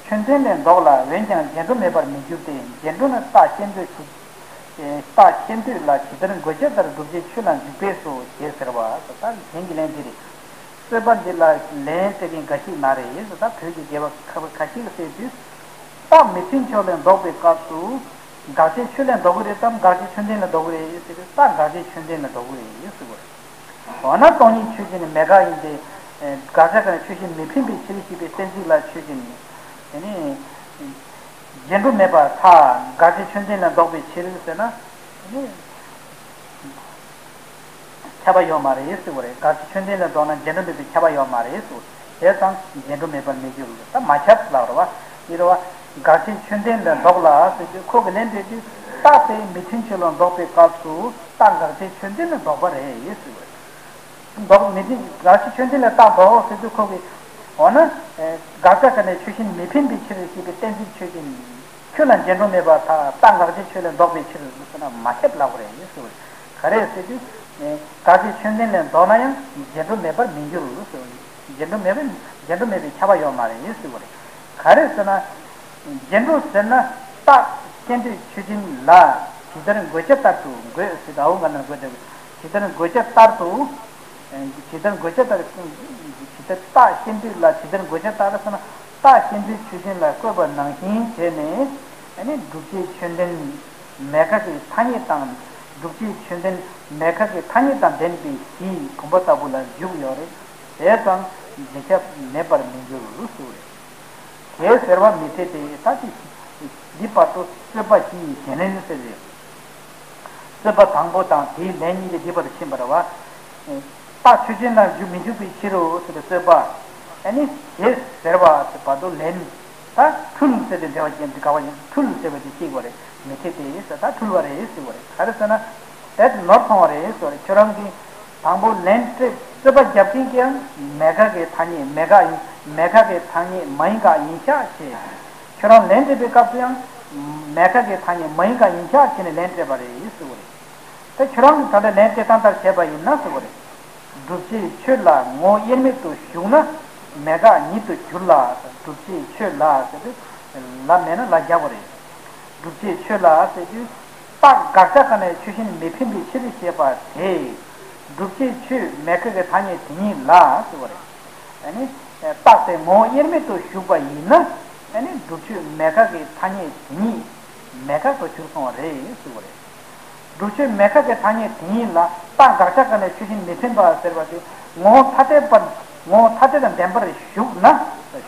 ཆོས་ལྡན་ལས་ལྡོག་ལ་འོན་ཀྱང་རྗེས་འགྲོ་མེད་པར་མི་འགྱུར་ཏེ། རྗེས་འགྲོ་ནི་རྟགས་ཤེས་འདོད་ཞུགས། རྟགས་ཤེས་འདོད་ལ་ཇི་ལྟར་འགོད་བྱ་ལྟར་བསྒྲུབ་བྱའི་ཆོས་ལ་འཇུག་པས་སོ་ཞེས་ཟེར་བ། ད་གཞན་གྱི་ལན་འདི་རེད། རྩོད་པ་འདི་ལ་ལན་སྤྲད་མཁན་འགའ་ཞིག་ན་རེ། ད་བོད་ཀྱི་རྒྱལ་བ་ཁ་བ་ཁ་ཤས་ཀྱིས་བཤད་དུས། རྟགས་མི་མཐུན་ཕྱོགས་ལས་ལྡོག་པའི་སྐབས་སུ། དགག་བྱའི་ཆོས་ལས་ལྡོག་གི་རེད་དམ། དགག་བྱའི་ཆོས་ལྡན་ལས་ལྡོག་གི་རེད་ཟེར་དུས། རྟགས་དགག་བྱའི་ཆོས་ལྡན་ལས་ལྡོག་གི་རེད་ཟེར་བ་རེད། འོ་ན་སྟོང་ཉིད་ཆོས་ཅན་ནི་མེད་དགག་ཡིན་ཏེ། དགག་བྱ་ཀ་ནས་ཆོས་གཞན་མི་འཕེན་པའི་ཕྱིར་ཞེས་པའི་གཏན་ཚིགས་ལ་ཆོས་ཅན། དེ་ནི། རྗེས་འགྲོ་མེད་པར་ཐལ། དགག་བྱའི་ཆོས་ལྡན་ལས་ལྡོག་པའི་ཕྱིར་ཟེར་ན། དེ་ནི། ཁྱབ་པ་ཡོད་མ་རེད་ཟེར་བ་རེད། དགག་བྱའི་ཆོས་ལྡན་ལས་ལྡོག་ན་རྗེས་འགྲོ་མེད་པའི་ཁྱབ་པ་ཡོད་མ་རེད་ཟེར་བ། བྱས་ཙང་རྗེས་འགྲོ་མེད་པར་མི་འགྱུར། ད་མ་ཁྱབ་ལབ་རེད་བ། འདི་རེད་བ། དགག་བྱའི་ཆོས་ལྡན་ལས་ལྡོག་ལ་ཟེར་དུས་ཁོ་གི་ལན་སྤྲད་དུས། རྟགས་དེ་མི་མཐུན་ཕྱོགས་ལས་ལྡོག་པའི་སྐབས་སུ་རྟགས་དགག་བྱའི་ཆོས་ལྡན་ལས་ལྡོག་པ་རེད་ཟེར་བ་རེད། ལྡོག་མི་མཐུན། དགག་བྱའི་ཆོས་ལྡན་ལས་རྟགས་ལྡོག་ཟེར་དུས་ཁོ་གི། འོ་ན། དགག་བྱ་ཀ་ནས་ཆོས་གཞན་མི་འཕེན་པའི་ཕྱིར་ཞེས་པའི་གཏན་ཚིགས་ཆོས་ཅན། ཁྱོད་ལ་རྗེས་འགྲོ་མེད་པར་ཐལ། རྟགས་དགག་བྱའི་ཆོས་ལས་ལྡོག་པའི་ཕྱིར་ཟེར་ན་མ་ཁྱབ་ལབ་པ་རེད་ཟེར་བ་རེད། ག་རེ་ཟེར་དུས། དགག་བྱའི་ཆོས་ལྡན་ལས་ལྡོག་ན་ཡང་རྗེས་འགྲོ་མེད་པར་མི་འགྱུར་ཟེར་བ་རེད། རྗེས་འགྲོ་མེད་པར། རྗེས་འགྲོ་མེད་པའི་ཁྱབ་པ་ཡོད་མ་རེད་ཟེར་བ་རེད། ག་རེ་ཟེར་ན། རྗེས་འགྲོ་ཟེར་ན་རྟགས་ཤེས་འདོད་ཆོས་ཅན་ལ་ཇི་ལྟར་འགོད་བྱ་ལྟར་དུ་འགོད་ཟེར། ད་འོ་ག་ན་འགོད་བྱ། ཇི་ལྟར་འགོད་བྱ་ལྟར་དུ། ཇི་ལྟར་འགོད་བྱ་ལྟར། ཇི་ལྟར་རྟགས་ཤེས་འདོད་ལ་ཇི་ལྟར་འགོད་བྱ་ལྟར་ཟེར་ན། རྟགས་ཤེས་འདོད་ཆོས་ཅན་ལ་བཀོད་པ་ནང་བཞིན་བྱས་ནས། ཨ་ནི་བསྒྲུབ་བྱའི་ཆོས་ལྡན་མེད་དགག་གི་ཐ་སྙད་དང་། བསྒྲུབ་བྱའི་ཆོས་ལྡན་མེད་དགག་གི་ཐ་སྙད་དང་ལྡན་པའི་གཞི་བུམ་པ་ལྟ་བུ་ལ་འཇུག་ཡོད་རེད། བྱས་ཙང་རྗེས་ཁྱབ་མེད་པར་མི་འགྱུར་ཟེར་བ་རེད། དེའི་ཟེར་བ་མི་འཐད་དེ། ད་དེ་འདི་བར་དུ་རྩོད་པ་བཞི་ཡི་གཞན་ལན་ཟེར་རེད། རྩོད་པ་དང་པོ་དང་དེའི་ལན་གཉིས་ཀྱི་འདི་བར་དུ་ཕྱིན་པ་རེད་བ། རྟགས་ཆོས་ཅན་ལ་འཇུག་མི་འཇུག་པའི་ཕྱིར་རོ་ཟེར་བའི་རྩོད་པ། ཨ་ནི་དེ་ཟེར་བ་དེ་བར་དུ་ལན། ད་འཁྲུལ་ཟེར་དེ་འདྲ་བ་ཅན་དེ་ག་བ་ཡིན། འཁྲུལ་ཟེར་བ་དེ་ཤེས་དགོས་རེད། མི་འཐད་དེ་ཟེར། ད་འཁྲུལ་བ་རེད་ཟེར་བ་རེད། ག་རེ་ཟེར་ན། དེ་ནོར་སོང་བ་རེད་ཟེར་བ་རེད། ཁྱོད་རང་གིས། དང་པོ་ལན་སྤྲད། རྩོད་པ་རྒྱབ་མཁན་གྱིས་ཡང་མེད་དགག་གི་ཐ་སྙད་མེད་དགག་ཡིན། མེད་དགག་གི་ཐ་སྙད་མ་ཡིན་དགག་ཡིན་ཤག་བྱས། ཁྱོད་རང་ལན་སྤྲད་པའི་སྐབས་སུ་ཡང་མེད་དགག་གི་ཐ་སྙད་མ་ཡིན་དགག་ཡིན་ཤག་བྱས་ནས་ལན་སྤྲད་པ་རེད་ཟེར་བ་རེད། ད་ཁྱོད་རང་གིས་ད་ལྟ་ལན་སྤྲད་སྟངས་ལྟར་བྱས་པ་ཡིན་ན་ཟེར་བ་རེད། བསྒྲུབ་བྱའི་ཆོས་ལ་ངོ་བོ་དབྱེར་མེད་དུ་ཞུགས་ན་མེད་དགག་ཉིད་དུ་འགྱུར་ལ། བསྒྲུབ་བྱའི་ཆོས་ལ་ཟེར་དུས་ལ་མེད་ན་ལ་རྒྱག་པ་རེད། བསྒྲུབ་བྱའི་ཆོས་ལ་ཟེར་དུས། རྟགས་དགག་བྱ་ཀ་ནས་ཆོས་གཞན་མི་འཕེན་པའི་ཕྱིར་ཞེས་པ་དེས། བསྒྲུབ་བྱའི་ཆོས་མེད་དགག་གི་ཐ་སྙད་དེ་ཉིད་ལ་ཟེར་བ་རེད། ཨ་ནི། རྟགས་དེ་ངོ་བོ་དབྱེར་མེད་དུ་ཞུགས་པ་ཡིན་ན། ཨ་ནི་བསྒྲུབ་ཆོས་མེད་དགག་གི་ཐ་སྙད་དེ་ཉིད་མེད་དགག་ཏུ་གྱུར་སོང་བ་རེད་ཟེར་བ་རེད། བསྒྲུབ་ཆོས་མེད་དགག་གི་ཐ་སྙད་དེ་ཉིད་ལ་རྟགས་དགག་བྱ་ཀ་ནས་ཆོས་གཞན་མི་འཕེན་པ་ཟེར་བ་དེ་ངོ་བོ་ཐ་དད་པར། ངོ་བོ་ཐ་དད་དང་ལྡན་པར་ཞུགས་ན།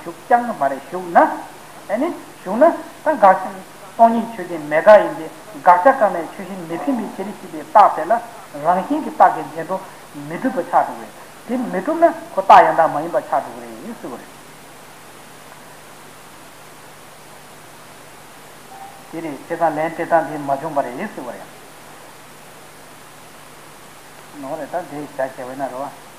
ཞུགས་ཀྱང་མ་རེད། ཞུགས་ན། ཨ་ནི་ཞུགས་ན་ད་དགག་བྱ། སྟོང་ཉིད་ཆོས་ཅན་མེད་དགག་ཡིན་ཏེ། དགག་བྱ་ཀ་ནས་ཆོས་གཞན་མི་འཕེན་པའི་ཕྱིར་ཞེས་པའི་རྟགས་དེ་ལ་རང་བཞིན་གྱི་རྟགས་ཀྱི་རྗེས་འགྲོ་མི་གྲུབ་པ་ཆགས་འགྲོ་གི་རེད། དེ་མི་གྲུབ་ན་ཁོ་རྟགས་ཡང་དག་མ་ཡིན་པ་ཆགས་འགྲོ་གི་རེད་ཟེར་བ་རེད། དེ་རེད། བྱས་ཙང་ལན་སྤྲད་སྟངས་དེ་མ་བྱུང་བ་རེད་ཟེར་བ་རེད། ནོར་རེད། ད་དེ་བྱ་བྱས་པ་ཡིན་ན་རེད་བ།